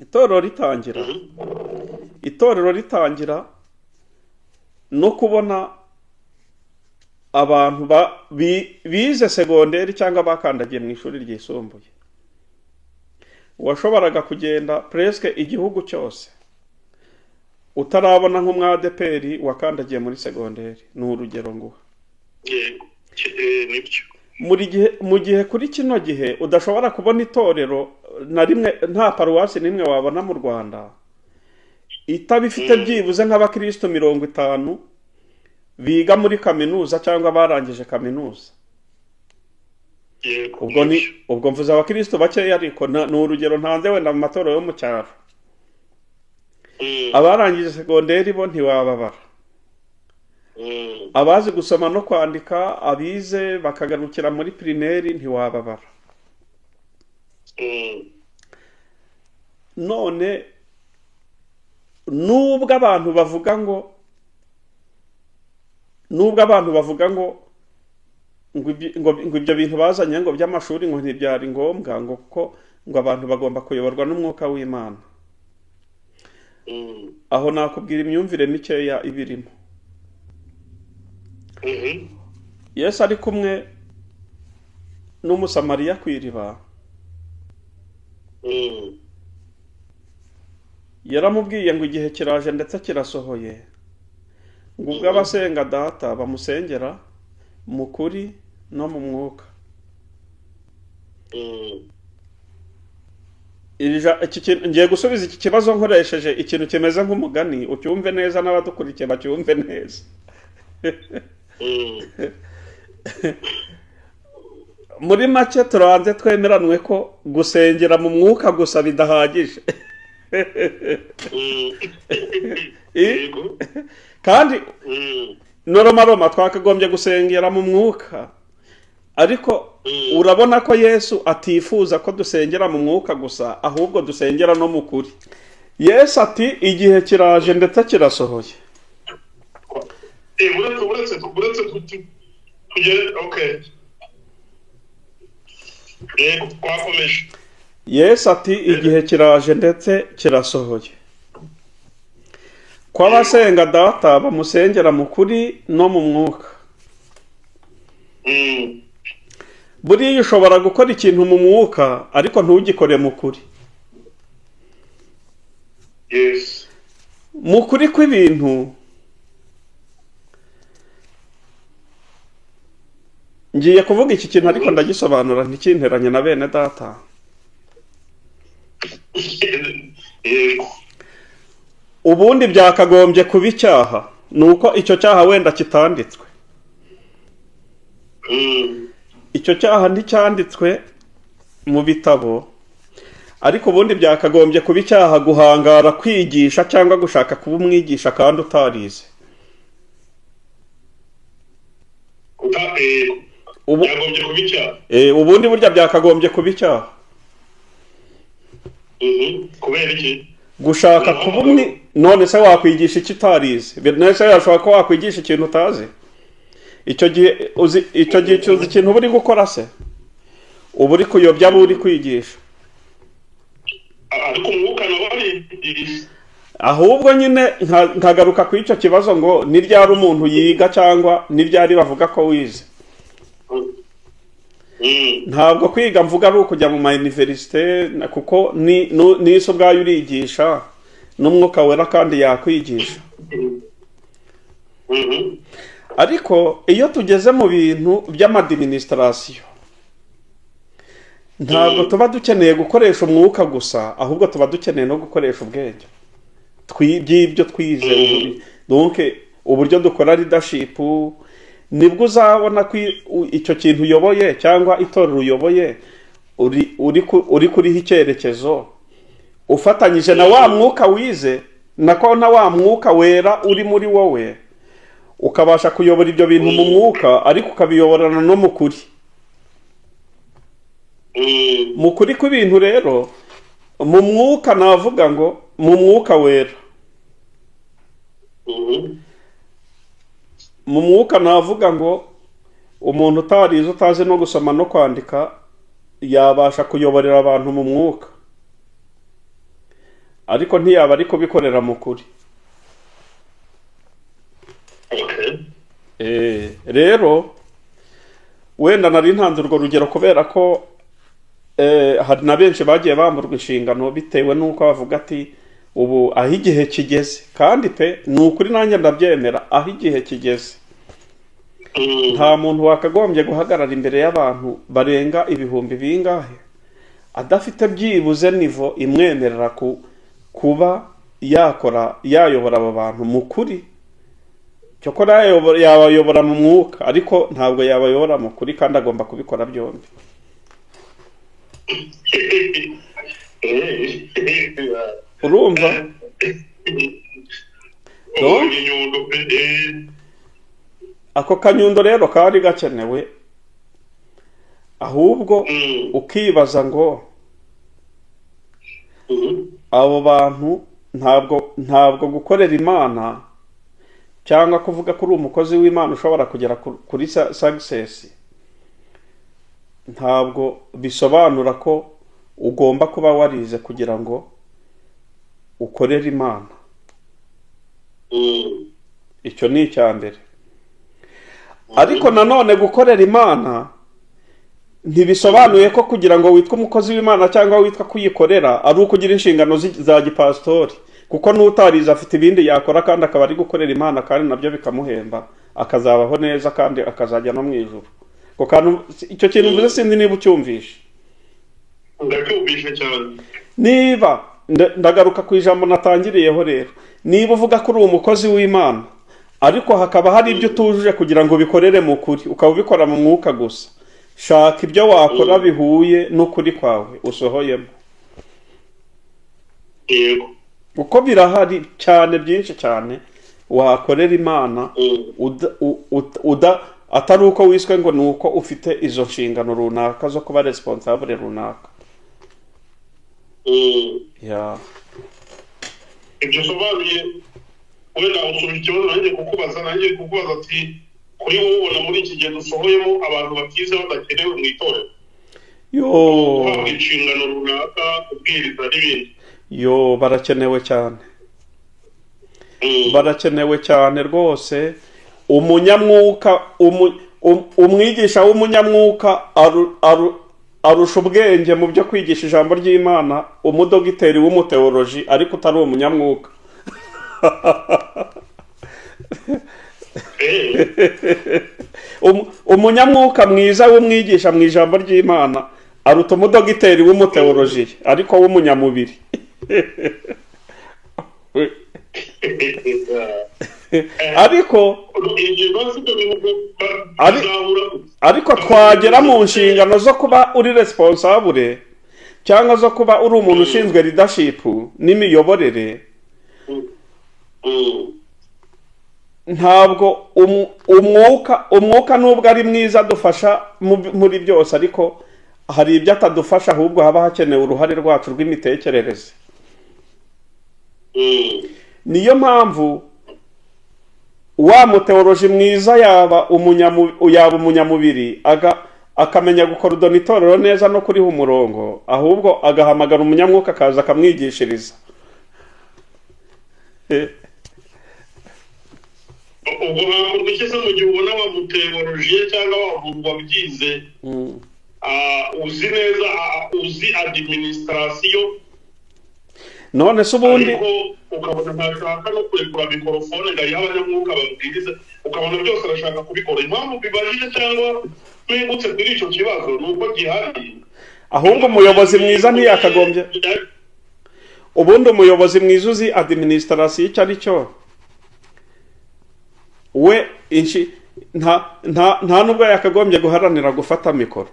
itorero ritangira, itorero ritangira no kubona abantu bize segonderi cyangwa bakandagiye mu ishuri ryisumbuye, washoboraga kugenda presque igihugu cyose utarabona nk'umwadeperi wakandagiye muri segonderi. Ni urugero nguha. Yego, nibyo. Muri gihe mu gihe kuri kino gihe udashobora kubona itorero na rimwe, nta paruwasi n'imwe wabona mu Rwanda itaba ifite byibuze nk'abakristo 50 biga muri kaminuza cyangwa barangije kaminuza. Ubwo ni Nibyo. Ubwo mvuze abakristo bakeya, ariko ni urugero ntanze wenda mu matorero yo mu cyaro. Abarangije segonderi bo ntiwababara. Abazi gusoma no kwandika, abize bakagarukira muri primaire, ntiwababara. None nubwo abantu bavuga ngo ngo ibyo bintu bazanye ngo by'amashuri ngo ntibyari ngombwa, ngo kuko ngo abantu bagomba kuyoborwa n'umwuka w'Imana, aho nakubwira imyumvire mikeya ibirimo. Yesu ari kumwe n'Umusamariya ku iriba, yaramubwiye ngo igihe kiraje ndetse kirasohoye, ngo ubwo abasenga Data bamusengera mu kuri no mu mwuka. Ngiye gusubiza iki kibazo nkoresheje ikintu kimeze nk'umugani, ucyumve neza n'abadukurikiye bacyumve neza. Muri make, turanze twemeranwe ko gusengera mu mwuka gusa bidahagije. Kandi normalement twakagombye gusengera mu mwuka, ariko urabona ko Yesu atifuza ko dusengera mu mwuka gusa, ahubwo dusengera no mu kuri. Yesu ati: "Igihe kiraje ndetse kirasohoye." Uretse tugere, okay, yego, twakomeje. Yesu ati: "Igihe kiraje ndetse kirasohoye ko abasenga Data bamusengera mu kuri no mu mwuka." Buriya ushobora gukora ikintu mu mwuka ariko ntugikore mu kuri. Mu kuri kw'ibintu, ngiye kuvuga iki kintu ariko ndagisobanura ntikinteranye na bene data. Ubundi byakagombye kuba icyaha, ni uko icyo cyaha wenda kitanditswe. Icyo cyaha nticyanditswe mu bitabo, ariko ubundi byakagombye kuba icyaha guhangara kwigisha cyangwa gushaka kuba umwigisha kandi utarize. Ubu Byagombye kuba icyaha. Ubundi burya byakagombye kuba icyaha. Kubera iki? Gushaka kuba umwe. None se wakwigisha icyo utarize? None se yashobora ko wakwigisha ikintu utazi? Icyo gihe uzi, icyo gihe uzi ikintu uba uri gukora se? Uba uri kuyobya abo uri kwigisha. Ariko umwuka nawe arigisha. Ahubwo nyine nkagaruka ku icyo kibazo ngo ni ryari umuntu yiga cyangwa ni ryari bavuga ko wize? Ntabwo kwiga mvuga ari ukujya mu ma université, kuko ni n'isi ubwayo urigisha, n'Umwuka Wera kandi yakwigisha. Ariko iyo tugeze mu bintu by'amadministration, ntabwo tuba dukeneye gukoresha umwuka gusa, ahubwo tuba dukeneye no gukoresha ubwenge by'ibyo twize. Donc uburyo dukora leadership, nibwo uzabona ko icyo kintu uyoboye cyangwa itorero uyoboye uri kuriho icyerekezo. Ufatanyije na wa mwuka wize, nako na wa mwuka wera uri muri wowe, ukabasha kuyobora ibyo bintu mu mwuka, ariko ukabiyoborana no mu kuri. Mu kuri kw'ibintu rero, mu mwuka, navuga ngo mu mwuka wera, mu mwuka navuga ngo umuntu utarize, utazi no gusoma no kwandika, yabasha kuyoborera abantu mu mwuka, ariko ntiyaba ari kubikorera mu kuri. Rero wenda nari ntanze urwo rugero kubera ko hari na benshi bagiye bamburwa inshingano bitewe n'uko bavuga ati ubu aho igihe kigeze. Kandi pe, ni ukuri, nanjye ndabyemera, aho igihe kigeze nta muntu wakagombye guhagarara imbere y'abantu barenga ibihumbi bingahe adafite byibuze niveau imwemerera kuba yakora, yayobora abo bantu mu kuri. Cyokora yabayobora mu mwuka, ariko ntabwo yabayobora mu kuri, kandi agomba kubikora byombi. Urumva? No? Inyundo pe. Ako kanyundo rero kari gakenewe, ahubwo ukibaza ngo abo bantu ntabwo gukorera Imana cyangwa kuvuga ko uri umukozi w'Imana ushobora kugera kuri success, ntabwo bisobanura ko ugomba kuba warize kugira ngo ukorere Imana. Icyo ni icya mbere. Ariko nanone gukorera Imana ntibisobanuye ko kugira ngo witwe umukozi w'Imana cyangwa witwa kuyikorera ari uko ugira inshingano za gipasitori, kuko n'utarize afite ibindi yakora kandi akaba ari gukorera Imana, kandi nabyo bikamuhemba, akazabaho neza kandi akazajya no mu ijuru. Ako kantu, icyo kintu mvuze, sinzi niba ucyumvishe. Ndacyumvishe cyane. Niba ndagaruka ku ijambo natangiriyeho rero, niba uvuga ko uri umukozi w'Imana ariko hakaba hari ibyo utujuje kugira ngo ubikorere mu kuri, ukaba ubikora mu mwuka gusa, shaka ibyo wakora bihuye n'ukuri kwawe usohoyemo. Kuko birahari cyane, byinshi cyane wakorera Imana atari uko wiswe ngo ni uko ufite izo nshingano runaka zo kuba responsable runaka. Ya. Ibyo usobanuye, wenda usubije ikibazo nanjye kukubaza ati kuri wowe ubona muri iki gihe dusohoyemo abantu batize badakenewe mu itorero, Yo. guhabwa inshingano runaka, kubwiriza n'ibindi? Yo, barakenewe cyane. Barakenewe cyane rwose. Umunyamwuka, umwigisha w'umunyamwuka arusha ubwenge mu byo kwigisha ijambo ry'Imana umudogiteri w'umuteoloji ariko utari umunyamwuka. Umunyamwuka mwiza w'umwigisha mu ijambo ry'Imana aruta umudogiteri w'umuteoloji ariko w'umunyamubiri. Ariko Ingingo z'ibyo bihugu bizahura. Ariko twagera mu nshingano zo kuba uri responsable cyangwa zo kuba uri umuntu ushinzwe leadership n'imiyoborere, ntabwo umwuka nubwo ari mwiza adufasha muri byose, ariko hari ibyo atadufasha, ahubwo haba hakenewe uruhare rwacu rw'imitekerereze. Niyo mpamvu wa muteoloji mwiza yaba umunyamubiri, akamenya gukorodona itorero neza no kuriha umurongo, ahubwo agahamagara umunyamwuka akaza akamwigishiriza. Ubwo hakorwa iki se mu gihe ubona wa muteolojiye cyangwa wa muntu wabyize, uzi neza, uzi administration, None se ubundi ariko ukabona ntashaka no kurekura mikorofone ngo ayihe abanyamwuka babwirize, ukabona byose arashaka kubikora? Impamvu bibajije cyangwa mpingutse kuri icyo kibazo ni uko gihari. Ahubwo umuyobozi mwiza ntiyakagombye, ubundi umuyobozi mwiza uzi administration icyo ari cyo, we inshi nta nubwo yakagombye guharanira gufata mikoro.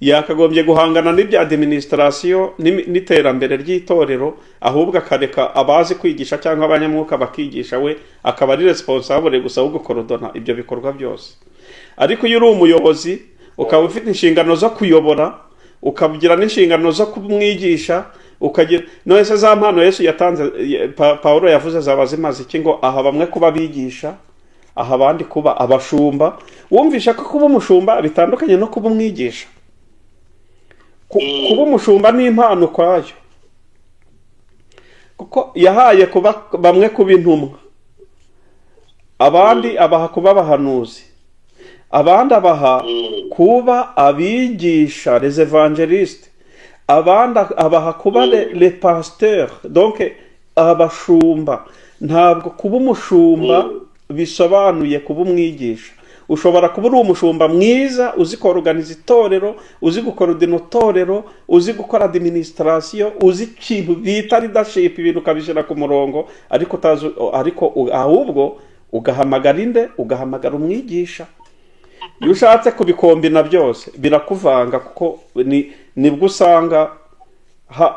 Yakagombye guhangana n'ibya administration n'iterambere ry'itorero, ahubwo akareka abazi kwigisha cyangwa abanyamwuka bakigisha, we akaba ari responsable gusa wo gukorodona ibyo bikorwa byose. Ariko iyo uri umuyobozi, ukaba ufite inshingano zo kuyobora, ukagira n'inshingano zo kumwigisha, ukagira none se za mpano Yesu yatanze, Pawulo yavuze, zaba zimaze iki? Ngo aha bamwe kuba abigisha, aha abandi kuba abashumba. Wumvisha ko kuba umushumba bitandukanye no kuba umwigisha. Kuba umushumba ni impano ukwayo, kuko yahaye kuba bamwe kuba intumwa, abandi abaha kuba abahanuzi, abandi abaha kuba abigisha, les évangélistes, abandi abaha kuba les pasteurs, donc abashumba. Ntabwo kuba umushumba bisobanuye kuba umwigisha. Ushobora kuba uri umushumba mwiza, uzi koruganiza itorero, uzi gukorodina itorero, uzi gukora administration, uzi ikintu bita leadership, ibintu ukabishyira ku murongo, ariko utazi, ariko ahubwo ugahamagara inde? Ugahamagara umwigisha. Iyo ushatse kubikombina byose birakuvanga, kuko nibwo usanga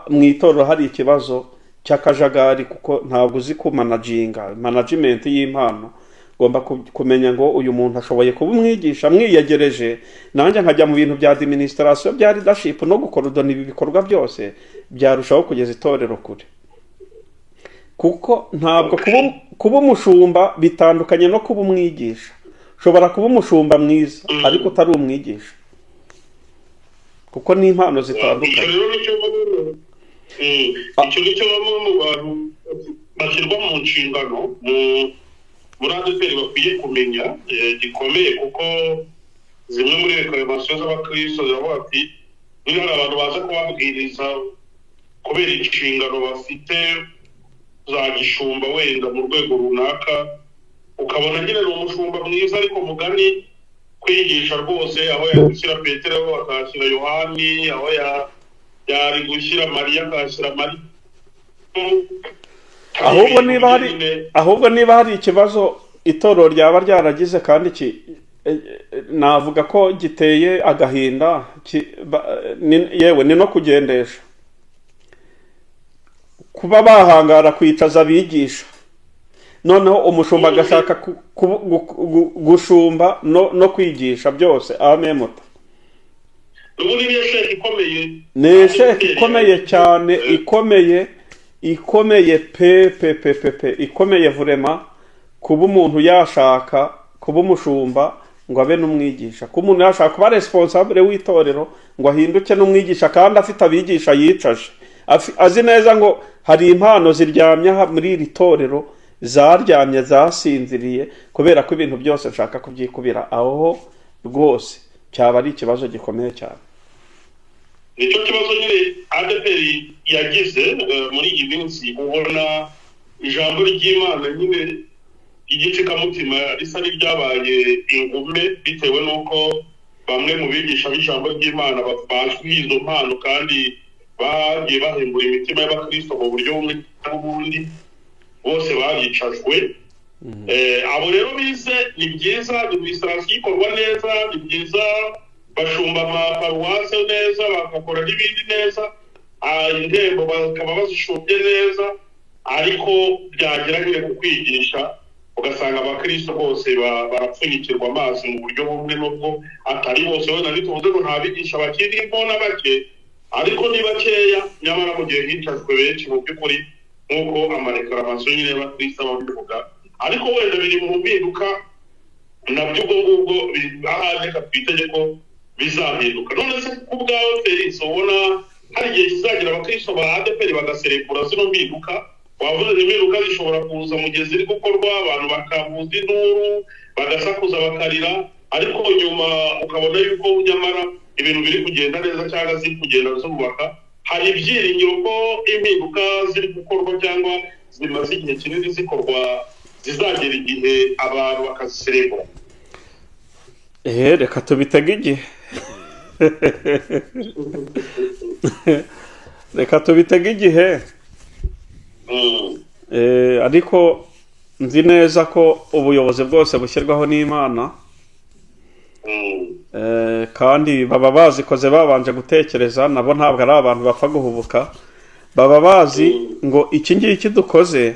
mu itorero hari ikibazo cy'akajagari, kuko ntabwo uzi kumanaginga, management y'impano. Ugomba kumenya ngo uyu muntu ashoboye kuba umwigisha, mwiyegereje, nanjye nkajya mu bintu bya administration, bya leadership no gukorodona ibi bikorwa byose, byarushaho kugeza itorero kure, kuko ntabwo kuba umushumba bitandukanye no kuba umwigisha. Ushobora kuba umushumba mwiza ariko utari umwigisha, kuko ni impano Icyo zitandukanye. rero nicyo bamwe icyo nicyo bamwe mu bantu bashyirwa mu nshingano muri ADEPR bakwiye kumenya gikomeye, kuko zimwe muri réclamations z'abakristo ziravuga ati niba hari abantu baza kubabwiriza kubera inshingano bafite za gishumba wenda mu rwego runaka, ukabona nyine ni umushumba mwiza, ariko mugani kwigisha rwose, aho yari gushyira Petero akahashyira Yohani, aho yari gushyira Mariya akahashyira Mariya. Ahubwo niba hari ikibazo itorero ryaba ryaragize kandi navuga ko giteye agahinda, yewe ni no kugendesha kuba bahangara kwicaza abigisha, noneho umushumba agashaka gushumba no kwigisha byose amemuta. Ubundi ni échec ikomeye. Ni échec ikomeye cyane, ikomeye, ikomeye pe pe pe pe pe, ikomeye vraiment. Kuba umuntu yashaka kuba umushumba ngo abe n'umwigisha, kuba umuntu yashaka kuba responsable w'itorero ngo ahinduke n'umwigisha, kandi afite abigisha yicaje, azi neza ngo hari impano ziryamye aha muri iri torero, zaryamye, zasinziriye kubera ko ibintu byose nshaka kubyikubira. Aho rwose cyaba ari ikibazo gikomeye cyane. Nicyo kibazo nyine ADEPR yagize muri iyi minsi. Ubona ijambo ry'Imana nyine igitsikamutima risa n'iryabaye ingume, bitewe n'uko bamwe mu bigisha b'ijambo ry'Imana bazwi izo mpano kandi bagiye bahembura imitima y'abakristo mu buryo bumwe cyangwa ubundi, bose baricajwe. Abo rero bize ni byiza, administration ikorwa neza, ni byiza, bashumba amaparuwase neza, bagakora n'ibindi neza, indembo bakaba bazishumbye neza, ariko byagera nyine ku kwigisha ugasanga abakristo bose barapfunyikirwa amazi mu buryo bumwe, n'ubwo atari bose. Wenda ntituvuze ngo nta bigisha bakirimo, na bake, ariko ni bakeya. Nyamara mu gihe hicajwe benshi mu by'ukuri, nk'uko amaréclamations nyine y'abakristo aba abivuga, ariko wenda biri mu mpinduka nabyo. Ubwo ngubwo ahari reka twitege ko bizahinduka. None se ku bwawe Felix, ubona hari igihe kizagira abakristo ba ADEPR bagaserebura zino mpinduka? Wavuze ngo impinduka zishobora kuza mu gihe ziri gukorwa, abantu bakavuza induru, bagasakuza, bakarira, ariko nyuma ukabona yuko nyamara ibintu biri kugenda neza cyangwa ziri kugenda zubaka. Hari ibyiringiro ko impinduka ziri gukorwa cyangwa zimaze igihe kinini zikorwa zizagera igihe abantu bakaziserebura? Reka tubitege igihe, reka tubitege igihe. Ariko nzi neza ko ubuyobozi bwose bushyirwaho n'Imana. Kandi baba bazikoze babanje gutekereza, nabo ntabwo ari abantu bapfa guhubuka. Baba bazi ngo iki ngiki dukoze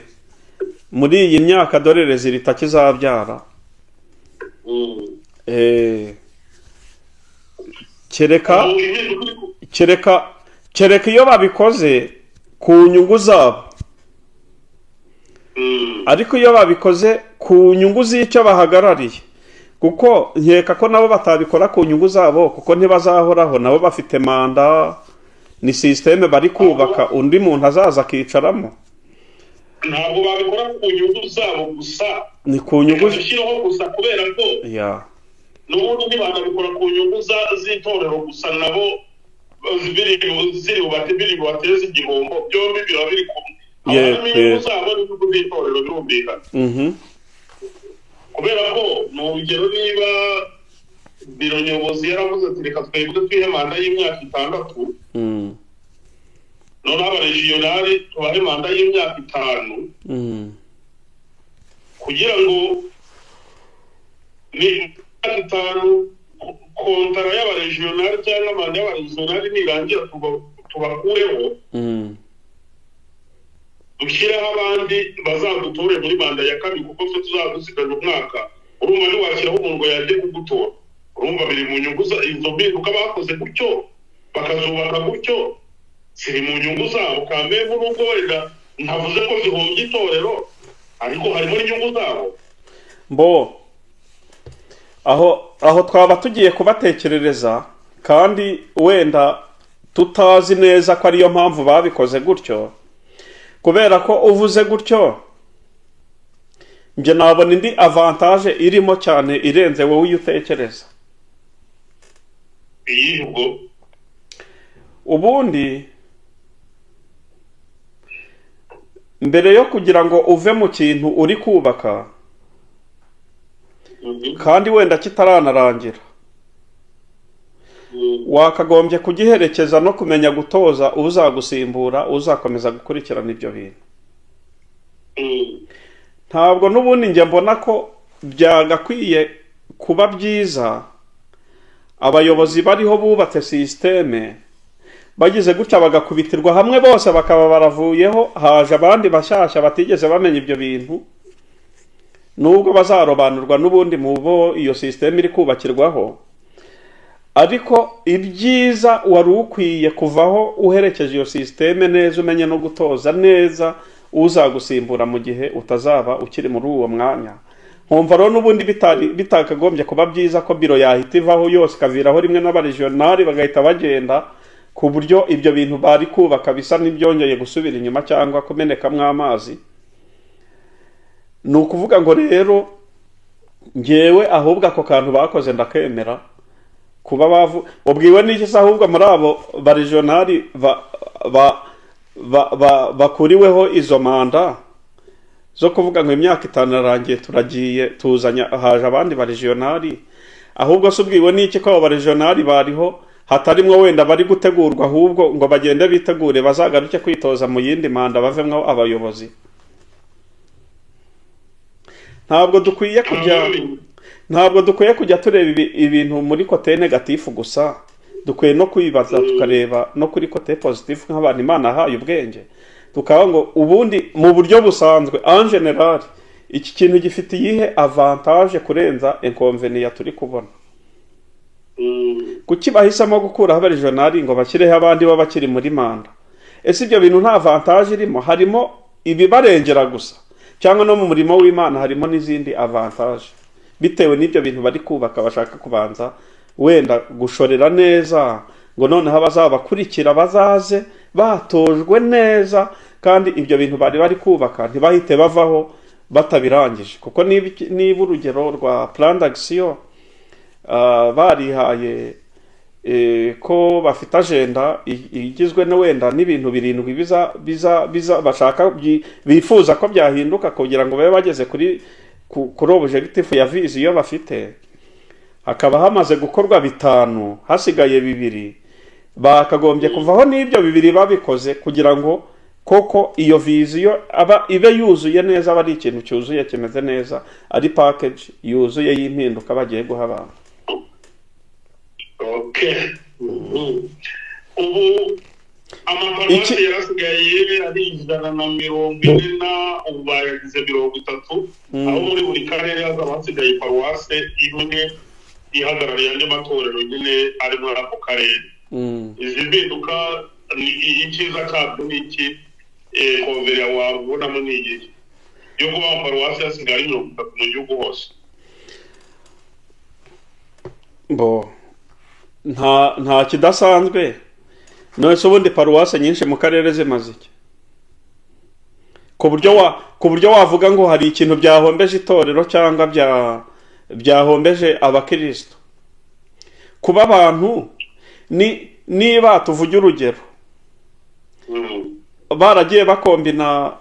muri iyi myaka, dore résultat kizabyara. Kereka Ubu impinduka iri kereka iyo babikoze ku nyungu zabo, ariko iyo babikoze ku nyungu z'icyo bahagarariye, kuko nkeka ko nabo batabikora ku nyungu zabo, kuko ntibazahoraho, nabo bafite manda, ni système bari kubaka, undi muntu azaza akicaramo. Ntabwo babikora ku nyungu zabo gusa. Ni ku nyungu Dushyiraho gusa kubera ko n'ubundi ntibanabikora ku nyungu z'itorero gusa, nabo ziri bubateze igihombo. Byombi biba biri kumwe. Haba harimo inyungu zabo n'inyungu z'itorero, birumvikana. Kubera ko ni urugero, niba biro nyobozi yaravuze ati: "Reka twebwe twihe manda y'imyaka 6, noneho abarégional tubahe manda y'imyaka 5," kugira ngo ni imyaka 5, contrat y'abarégional cyangwa manda y'abarégional nirangira tubakureho, dushyireho abandi bazadutore muri manda ya kabiri, kuko twe tuzaba dusigaje umwaka. Urumva ntiwashyiraho umuntu ngo yajye kugutora. Urumva biri mu nyungu za izo mpinduka bakoze gutyo, bakazubaka gutyo, ziri mu nyungu zabo kamere, nubwo wenda ntavuze ko zihombye itorero, ariko harimo n'inyungu zabo. Mbo aho twaba tugiye kubatekerereza, kandi wenda tutazi neza ko ariyo mpamvu babikoze gutyo, kubera ko uvuze gutyo njye nabona indi avantage irimo cyane irenze wowe iyo utekereza. Iyihe ubwo? Ubundi mbere yo kugira ngo uve mu kintu uri kubaka kandi wenda kitaranarangira, wakagombye kugiherekeza no kumenya gutoza uzagusimbura, uzakomeza gukurikirana ibyo bintu. Ntabwo n'ubundi njye mbona ko byagakwiye kuba byiza abayobozi bariho bubatse système bagize gutya bagakubitirwa hamwe bose bakaba baravuyeho, haje abandi bashyashya batigeze bamenya ibyo bintu, nubwo bazarobanurwa n'ubundi mu bo iyo système iri kubakirwaho. Ariko ibyiza wari ukwiye kuvaho uherekeje iyo système neza, umenye no gutoza neza uzagusimbura mu gihe utazaba ukiri muri uwo mwanya. Nkumva rero n'ubundi bitari bitakagombye kuba byiza ko biro yahita ivaho yose, ikaviraho rimwe n'abarégional bagahita bagenda, ku buryo ibyo bintu bari kubaka bisa n'ibyongeye gusubira inyuma cyangwa kumenekamo amazi. Ni ukuvuga ngo rero ngewe ahubwo ako kantu bakoze ndakemera. Kuba bavu ubwiwe n'iki se ahubwo muri abo barégional bakuriweho izo manda zo kuvuga ngo imyaka 5 irarangiye, turagiye, tuzanya haje abandi barégional, ahubwo se ubwiwe n'iki ko abo barégional bariho hatarimwo wenda bari gutegurwa, ahubwo ngo bagende bitegure bazagaruke kwitoza mu yindi manda bavemwo abayobozi? Ntabwo dukwiye kujya tureba ibintu muri côté négatif gusa. Dukwiye no kwibaza, tukareba no kuri côté positif, nk'abantu Imana yahaye ubwenge, tukaba ngo ubundi mu buryo busanzwe, en général, iki kintu gifite iyihe avantage kurenza inconvénient turi kubona? Kuki bahisemo gukuraho abarégional ngo bashyireho abandi bo bakiri muri manda? Ese ibyo bintu nta avantage irimo? Harimo ibibarengera gusa, cyangwa no mu murimo w'Imana harimo n'izindi avantage, bitewe n'ibyo bintu bari kubaka bashaka kubanza wenda gushorera neza, ngo noneho abazabakurikira bazaze batojwe neza, kandi ibyo bintu bari bari kubaka ntibahite bavaho batabirangije? Kuko niba urugero rwa plan d'action barihaye ko bafite agenda igizwe no wenda n'ibintu birindwi biza biza biza bashaka bifuza ko byahinduka kugira ngo babe bageze kuri objectif ya vision bafite, hakaba hamaze gukorwa bitanu, hasigaye bibiri, bakagombye kuvaho n'ibyo bibiri babikoze, kugira ngo koko iyo vision aba ibe yuzuye neza, aba ari ikintu cyuzuye, kimeze neza, ari package yuzuye y'impinduka bagiye guha abantu. Okay. Ubu amaparuwasi yarasigaye ari 140 na ubu bayagize 30, aho muri buri karere hazaba hasigaye paruwase imwe ihagarariye andi matorero nyine ari muri ako karere. Izi mpinduka ni icyiza cyabyo ni iki? Konvera wabonamo ni igihe yo kuba amaparuwasi yasigaye ari 30 mu gihugu hose. Bo nta kidasanzwe. None se ubundi paruwase nyinshi mu karere zimaze iki, ku buryo wavuga ngo hari ikintu byahombeje itorero cyangwa byahombeje abakristo? Kuba abantu ni niba tuvuge urugero baragiye bakombina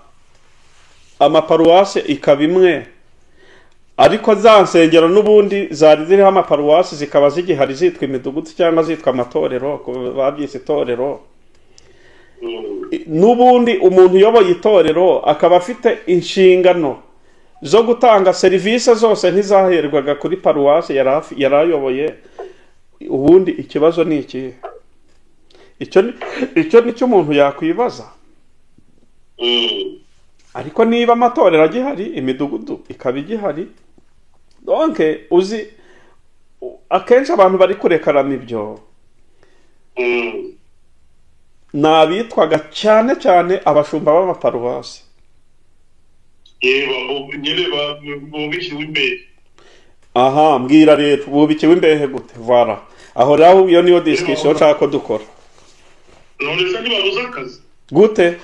amaparuwase ikaba imwe, ariko za nsengero n'ubundi zari ziriho amaparuwasi zikaba zigihari zitwa imidugudu cyangwa zitwa amatorero, babyise itorero. N'ubundi umuntu uyoboye itorero akaba afite inshingano zo gutanga serivisi zose ntizaherwaga kuri paruwasi yari ayoboye. Ubundi ikibazo ni ikihe? Icyo ni cyo umuntu yakwibaza. Ariko niba amatorero agihari, imidugudu ikaba igihari, donc uzi akenshi abantu bari kurekarama ibyo ni abitwaga cyane cyane abashumba b'amaparuwasi. Yeba, nyine bubishyizwe imbere. Aha mbwira rero, bubikiwe imbehe gute? Vara aho rero, iyo niyo discussion nshaka ko dukora. None se ntibabuze akazi? Gute?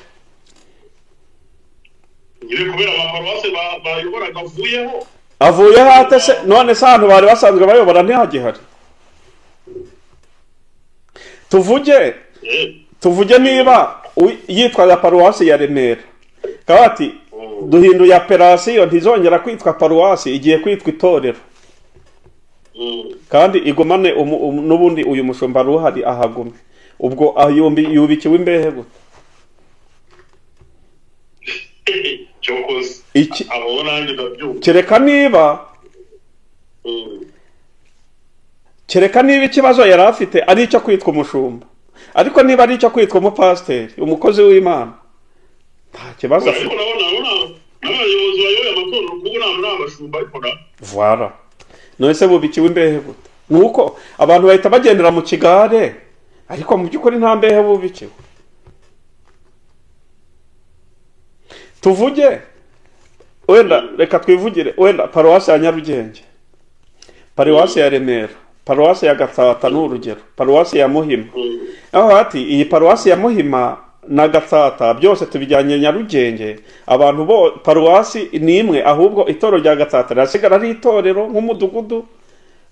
Nyine kubera amaparuwasi bayoboraga avuyeho. Avuye hate se? None se ahantu bari basanzwe bayobora ntihagihari? Tuvuge tuvuge niba yitwaga paruwasi ya Remera, akaba ati duhinduye appellation, ntizongera kwitwa paruwasi, igiye kwitwa itorero, kandi igumane n'ubundi uyu mushumba wari uhari ahagume. Ubwo yubikiwe imbehe gute? Cyokoze Iki abo nanjye ndabyumva. Kereka niba kereka niba ikibazo yari afite ari icyo kwitwa umushumba, ariko niba ari icyo kwitwa umupasiteri, umukozi w'Imana, nta kibazo Ariko afite. nabona n'abayobozi bayoboye amatorero kuko ntabwo ari abashumba, ariko na Voilà. None se bubikiwe imbehe gute? Nuko abantu bahita bagendera mu kigare, ariko mu by'ukuri nta mbehe bubikiwe. Tuvuge wenda, reka twivugire wenda paruwasi ya Nyarugenge, paruwasi ya Remera, paruwasi ya Gatsata ni urugero, paruwasi ya Muhima. Aho ati iyi paruwasi ya Muhima na Gatsata byose tubijyanye Nyarugenge, abantu bo paruwasi ni imwe, ahubwo itorero rya Gatsata rirasigara ari itorero nk'umudugudu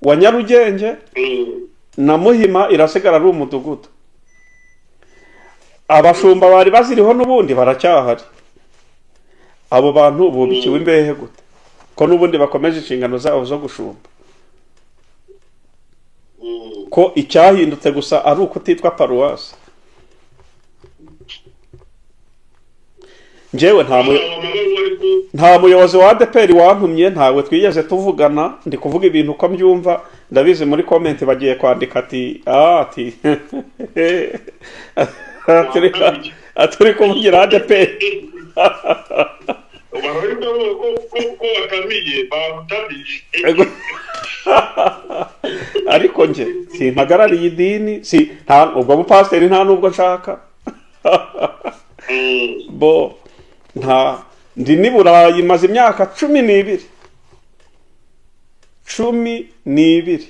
wa Nyarugenge, na Muhima irasigara ari umudugudu. Abashumba bari baziriho n'ubundi baracyahari. Abo bantu bubikiwe imbehe gute ko n'ubundi bakomeje inshingano zabo zo gushumba, ko icyahindutse gusa ari ukutitwa paruwasi? Njyewe amabaruwa ariko nta muyobozi wa ADEPR wantumye, ntawe twigeze tuvugana, ndi kuvuga ibintu uko mbyumva. Ndabizi muri comment bagiye kwandika ati ati aturi kuvugira ADEPR. Barabona ko watamiye, bagutamije. Ariko nje simpagarariye idini, si nta ubwo bupasiteri, nta nubwo nshaka. Bo nta ndi ni Burayi maze imyaka 12, 12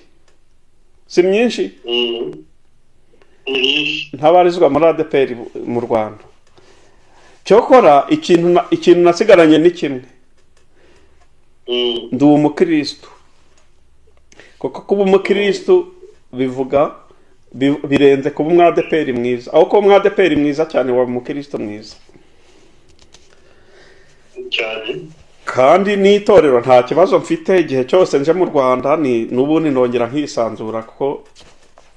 si myinshi, Myinshi. Ntabarizwa muri ADEPR mu Rwanda. Cyokora ikintu nasigaranye ni kimwe: ndi umukristo, kuko kuba umukristo bivuga birenze kuba umwadeperi mwiza. Aho kuba umwadeperi mwiza cyane, waba umukristo mwiza. Cyane. Kandi n'itorero nta kibazo mfite, igihe cyose nje mu Rwanda ni n'ubundi nongera nkisanzura, kuko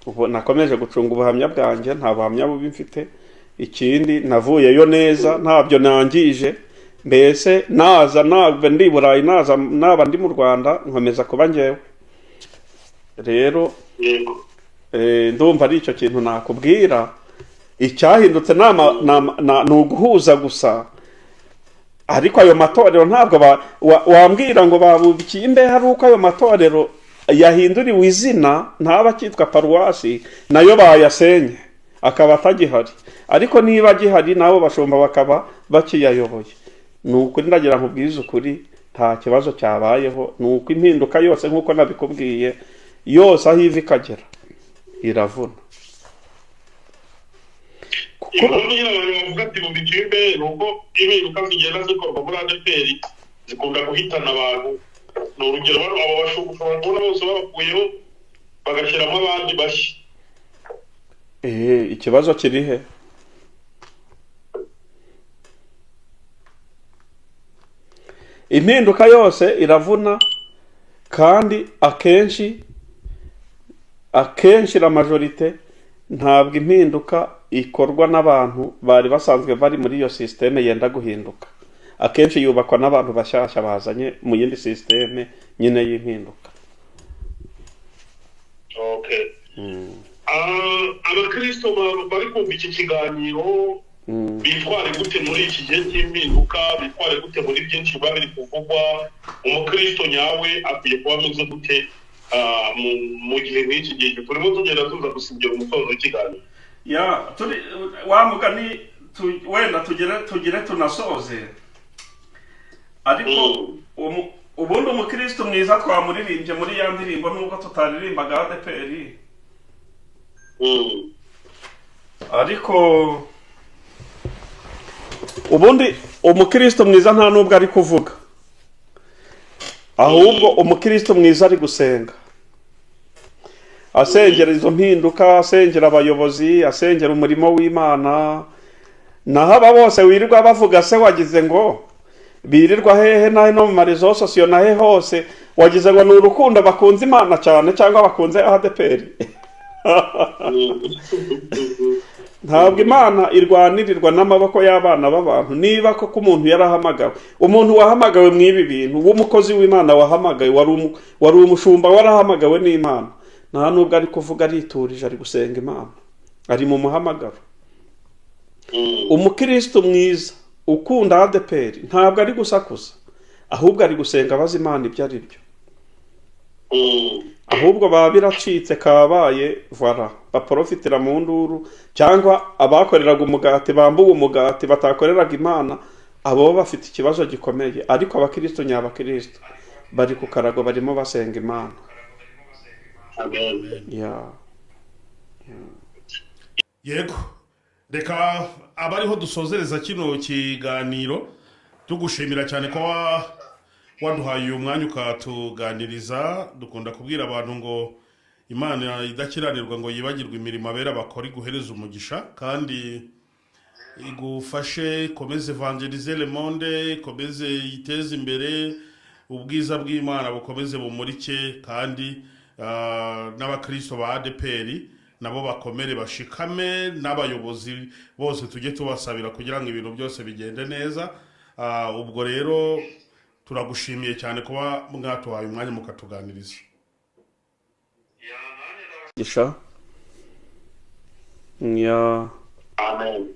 ubu nakomeje gucunga ubuhamya bwanjye, nta buhamya bubi mfite. Ikindi navuyeyo neza, ntabyo nangije. Mbese naza naba ndi i Burayi, naza naba ndi mu Rwanda, nkomeza kuba njyewe. Rero Yego. Ndumva ari icyo kintu nakubwira. Icyahindutse ni uguhuza gusa, ariko ayo matorero ntabwo wambwira ngo babubikiye imbehe ari uko ayo matorero yahinduriwe izina ntaba akitwa paruwasi, nayo bayasenye akaba atagihari. Ariko niba agihari nabo bashumba bakaba bakiyayoboye, ni ukuri ndagira nkubwize ukuri, nta kibazo cyabayeho. Ni uko impinduka yose, nk'uko nabikubwiye, yose aho iva ikagera iravuna. Kuko Impamvu nyine abantu bavuga ati bubikiwe imbehe ni uko impinduka zigenda zikorwa muri ADEPR zikunda guhitana abantu. Ni urugero, bano abo bashumba ushobora kubona bose babakuyeho bagashyiramo abandi bashya. Ikibazo kiri he? Impinduka yose iravuna, kandi akenshi akenshi la majorite ntabwo impinduka ikorwa n'abantu bari basanzwe bari muri iyo sisiteme yenda guhinduka. Akenshi yubakwa n'abantu bashyashya bazanye mu yindi sisiteme nyine y'impinduka. Okay. Abakristo bari kumva iki kiganiro bitware gute muri iki gihe cy'impinduka? Bitware gute muri byinshi biba biri kuvugwa? Umukristo nyawe akwiye kuba ameze gute mu gihe nk'iki gihe turimo tugenda tuza gusigira umusozo w'ikiganiro? Ya, turi wa mugani wenda tugere tunasoze, ariko ubundi umukristo mwiza twamuririmbye muri ya ndirimbo, nubwo tutaririmbaga ADEPR, ariko ubundi umukristo mwiza nta nubwo ari kuvuga, ahubwo umukristo mwiza ari gusenga, asengera izo mpinduka, asengera abayobozi, asengera umurimo w'Imana. Naho aba bose wirirwa bavuga se wagize ngo birirwa hehe nahe no mu ma réseaux sociaux nahe hose, wagize ngo ni urukundo bakunze Imana cyane cyangwa bakunze ADEPR? Ntabwo Imana irwanirirwa n'amaboko y'abana b'abantu. Niba koko umuntu yarahamagawe, umuntu wahamagawe mu ibi bintu, w'umukozi w'Imana wahamagawe, wari umushumba warahamagawe n'Imana, nta nubwo ari kuvuga, ariturije, ari gusenga Imana, ari mu muhamagaro. Umukristo mwiza ukunda ADEPR ntabwo ari gusakuza, ahubwo ari gusenga abaza Imana ibyo ari byo. Ahubwo baba biracitse kabaye, voilà, baporofitira mu nduru, cyangwa abakoreraga umugati bambuwe umugati batakoreraga Imana, abo bafite ikibazo gikomeye. Ariko abakristo nyabakristo bari ku karago, barimo basenga Imana. Amen. Ya. Yego, reka abariho dusozereza kino kiganiro, tugushimira cyane ko waduhaye uyu mwanya ukatuganiriza. Dukunda kubwira abantu ngo Imana idakiranirwa ngo yibagirwe imirimo abera bakora, iguhereza umugisha kandi igufashe, ikomeze évangéliser le monde, ikomeze iteze imbere, ubwiza bw'Imana bukomeze bumurike, kandi n'abakristo ba ADEPR nabo bakomere bashikame, n'abayobozi bose tujye tubasabira kugira ngo ibintu byose bigende neza. Ubwo rero turagushimiye cyane kuba mwatuhaye umwanya mukatuganiriza. Gisha ya. Amen.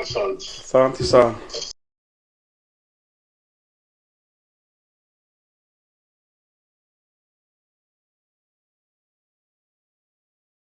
Asante. Asante sana.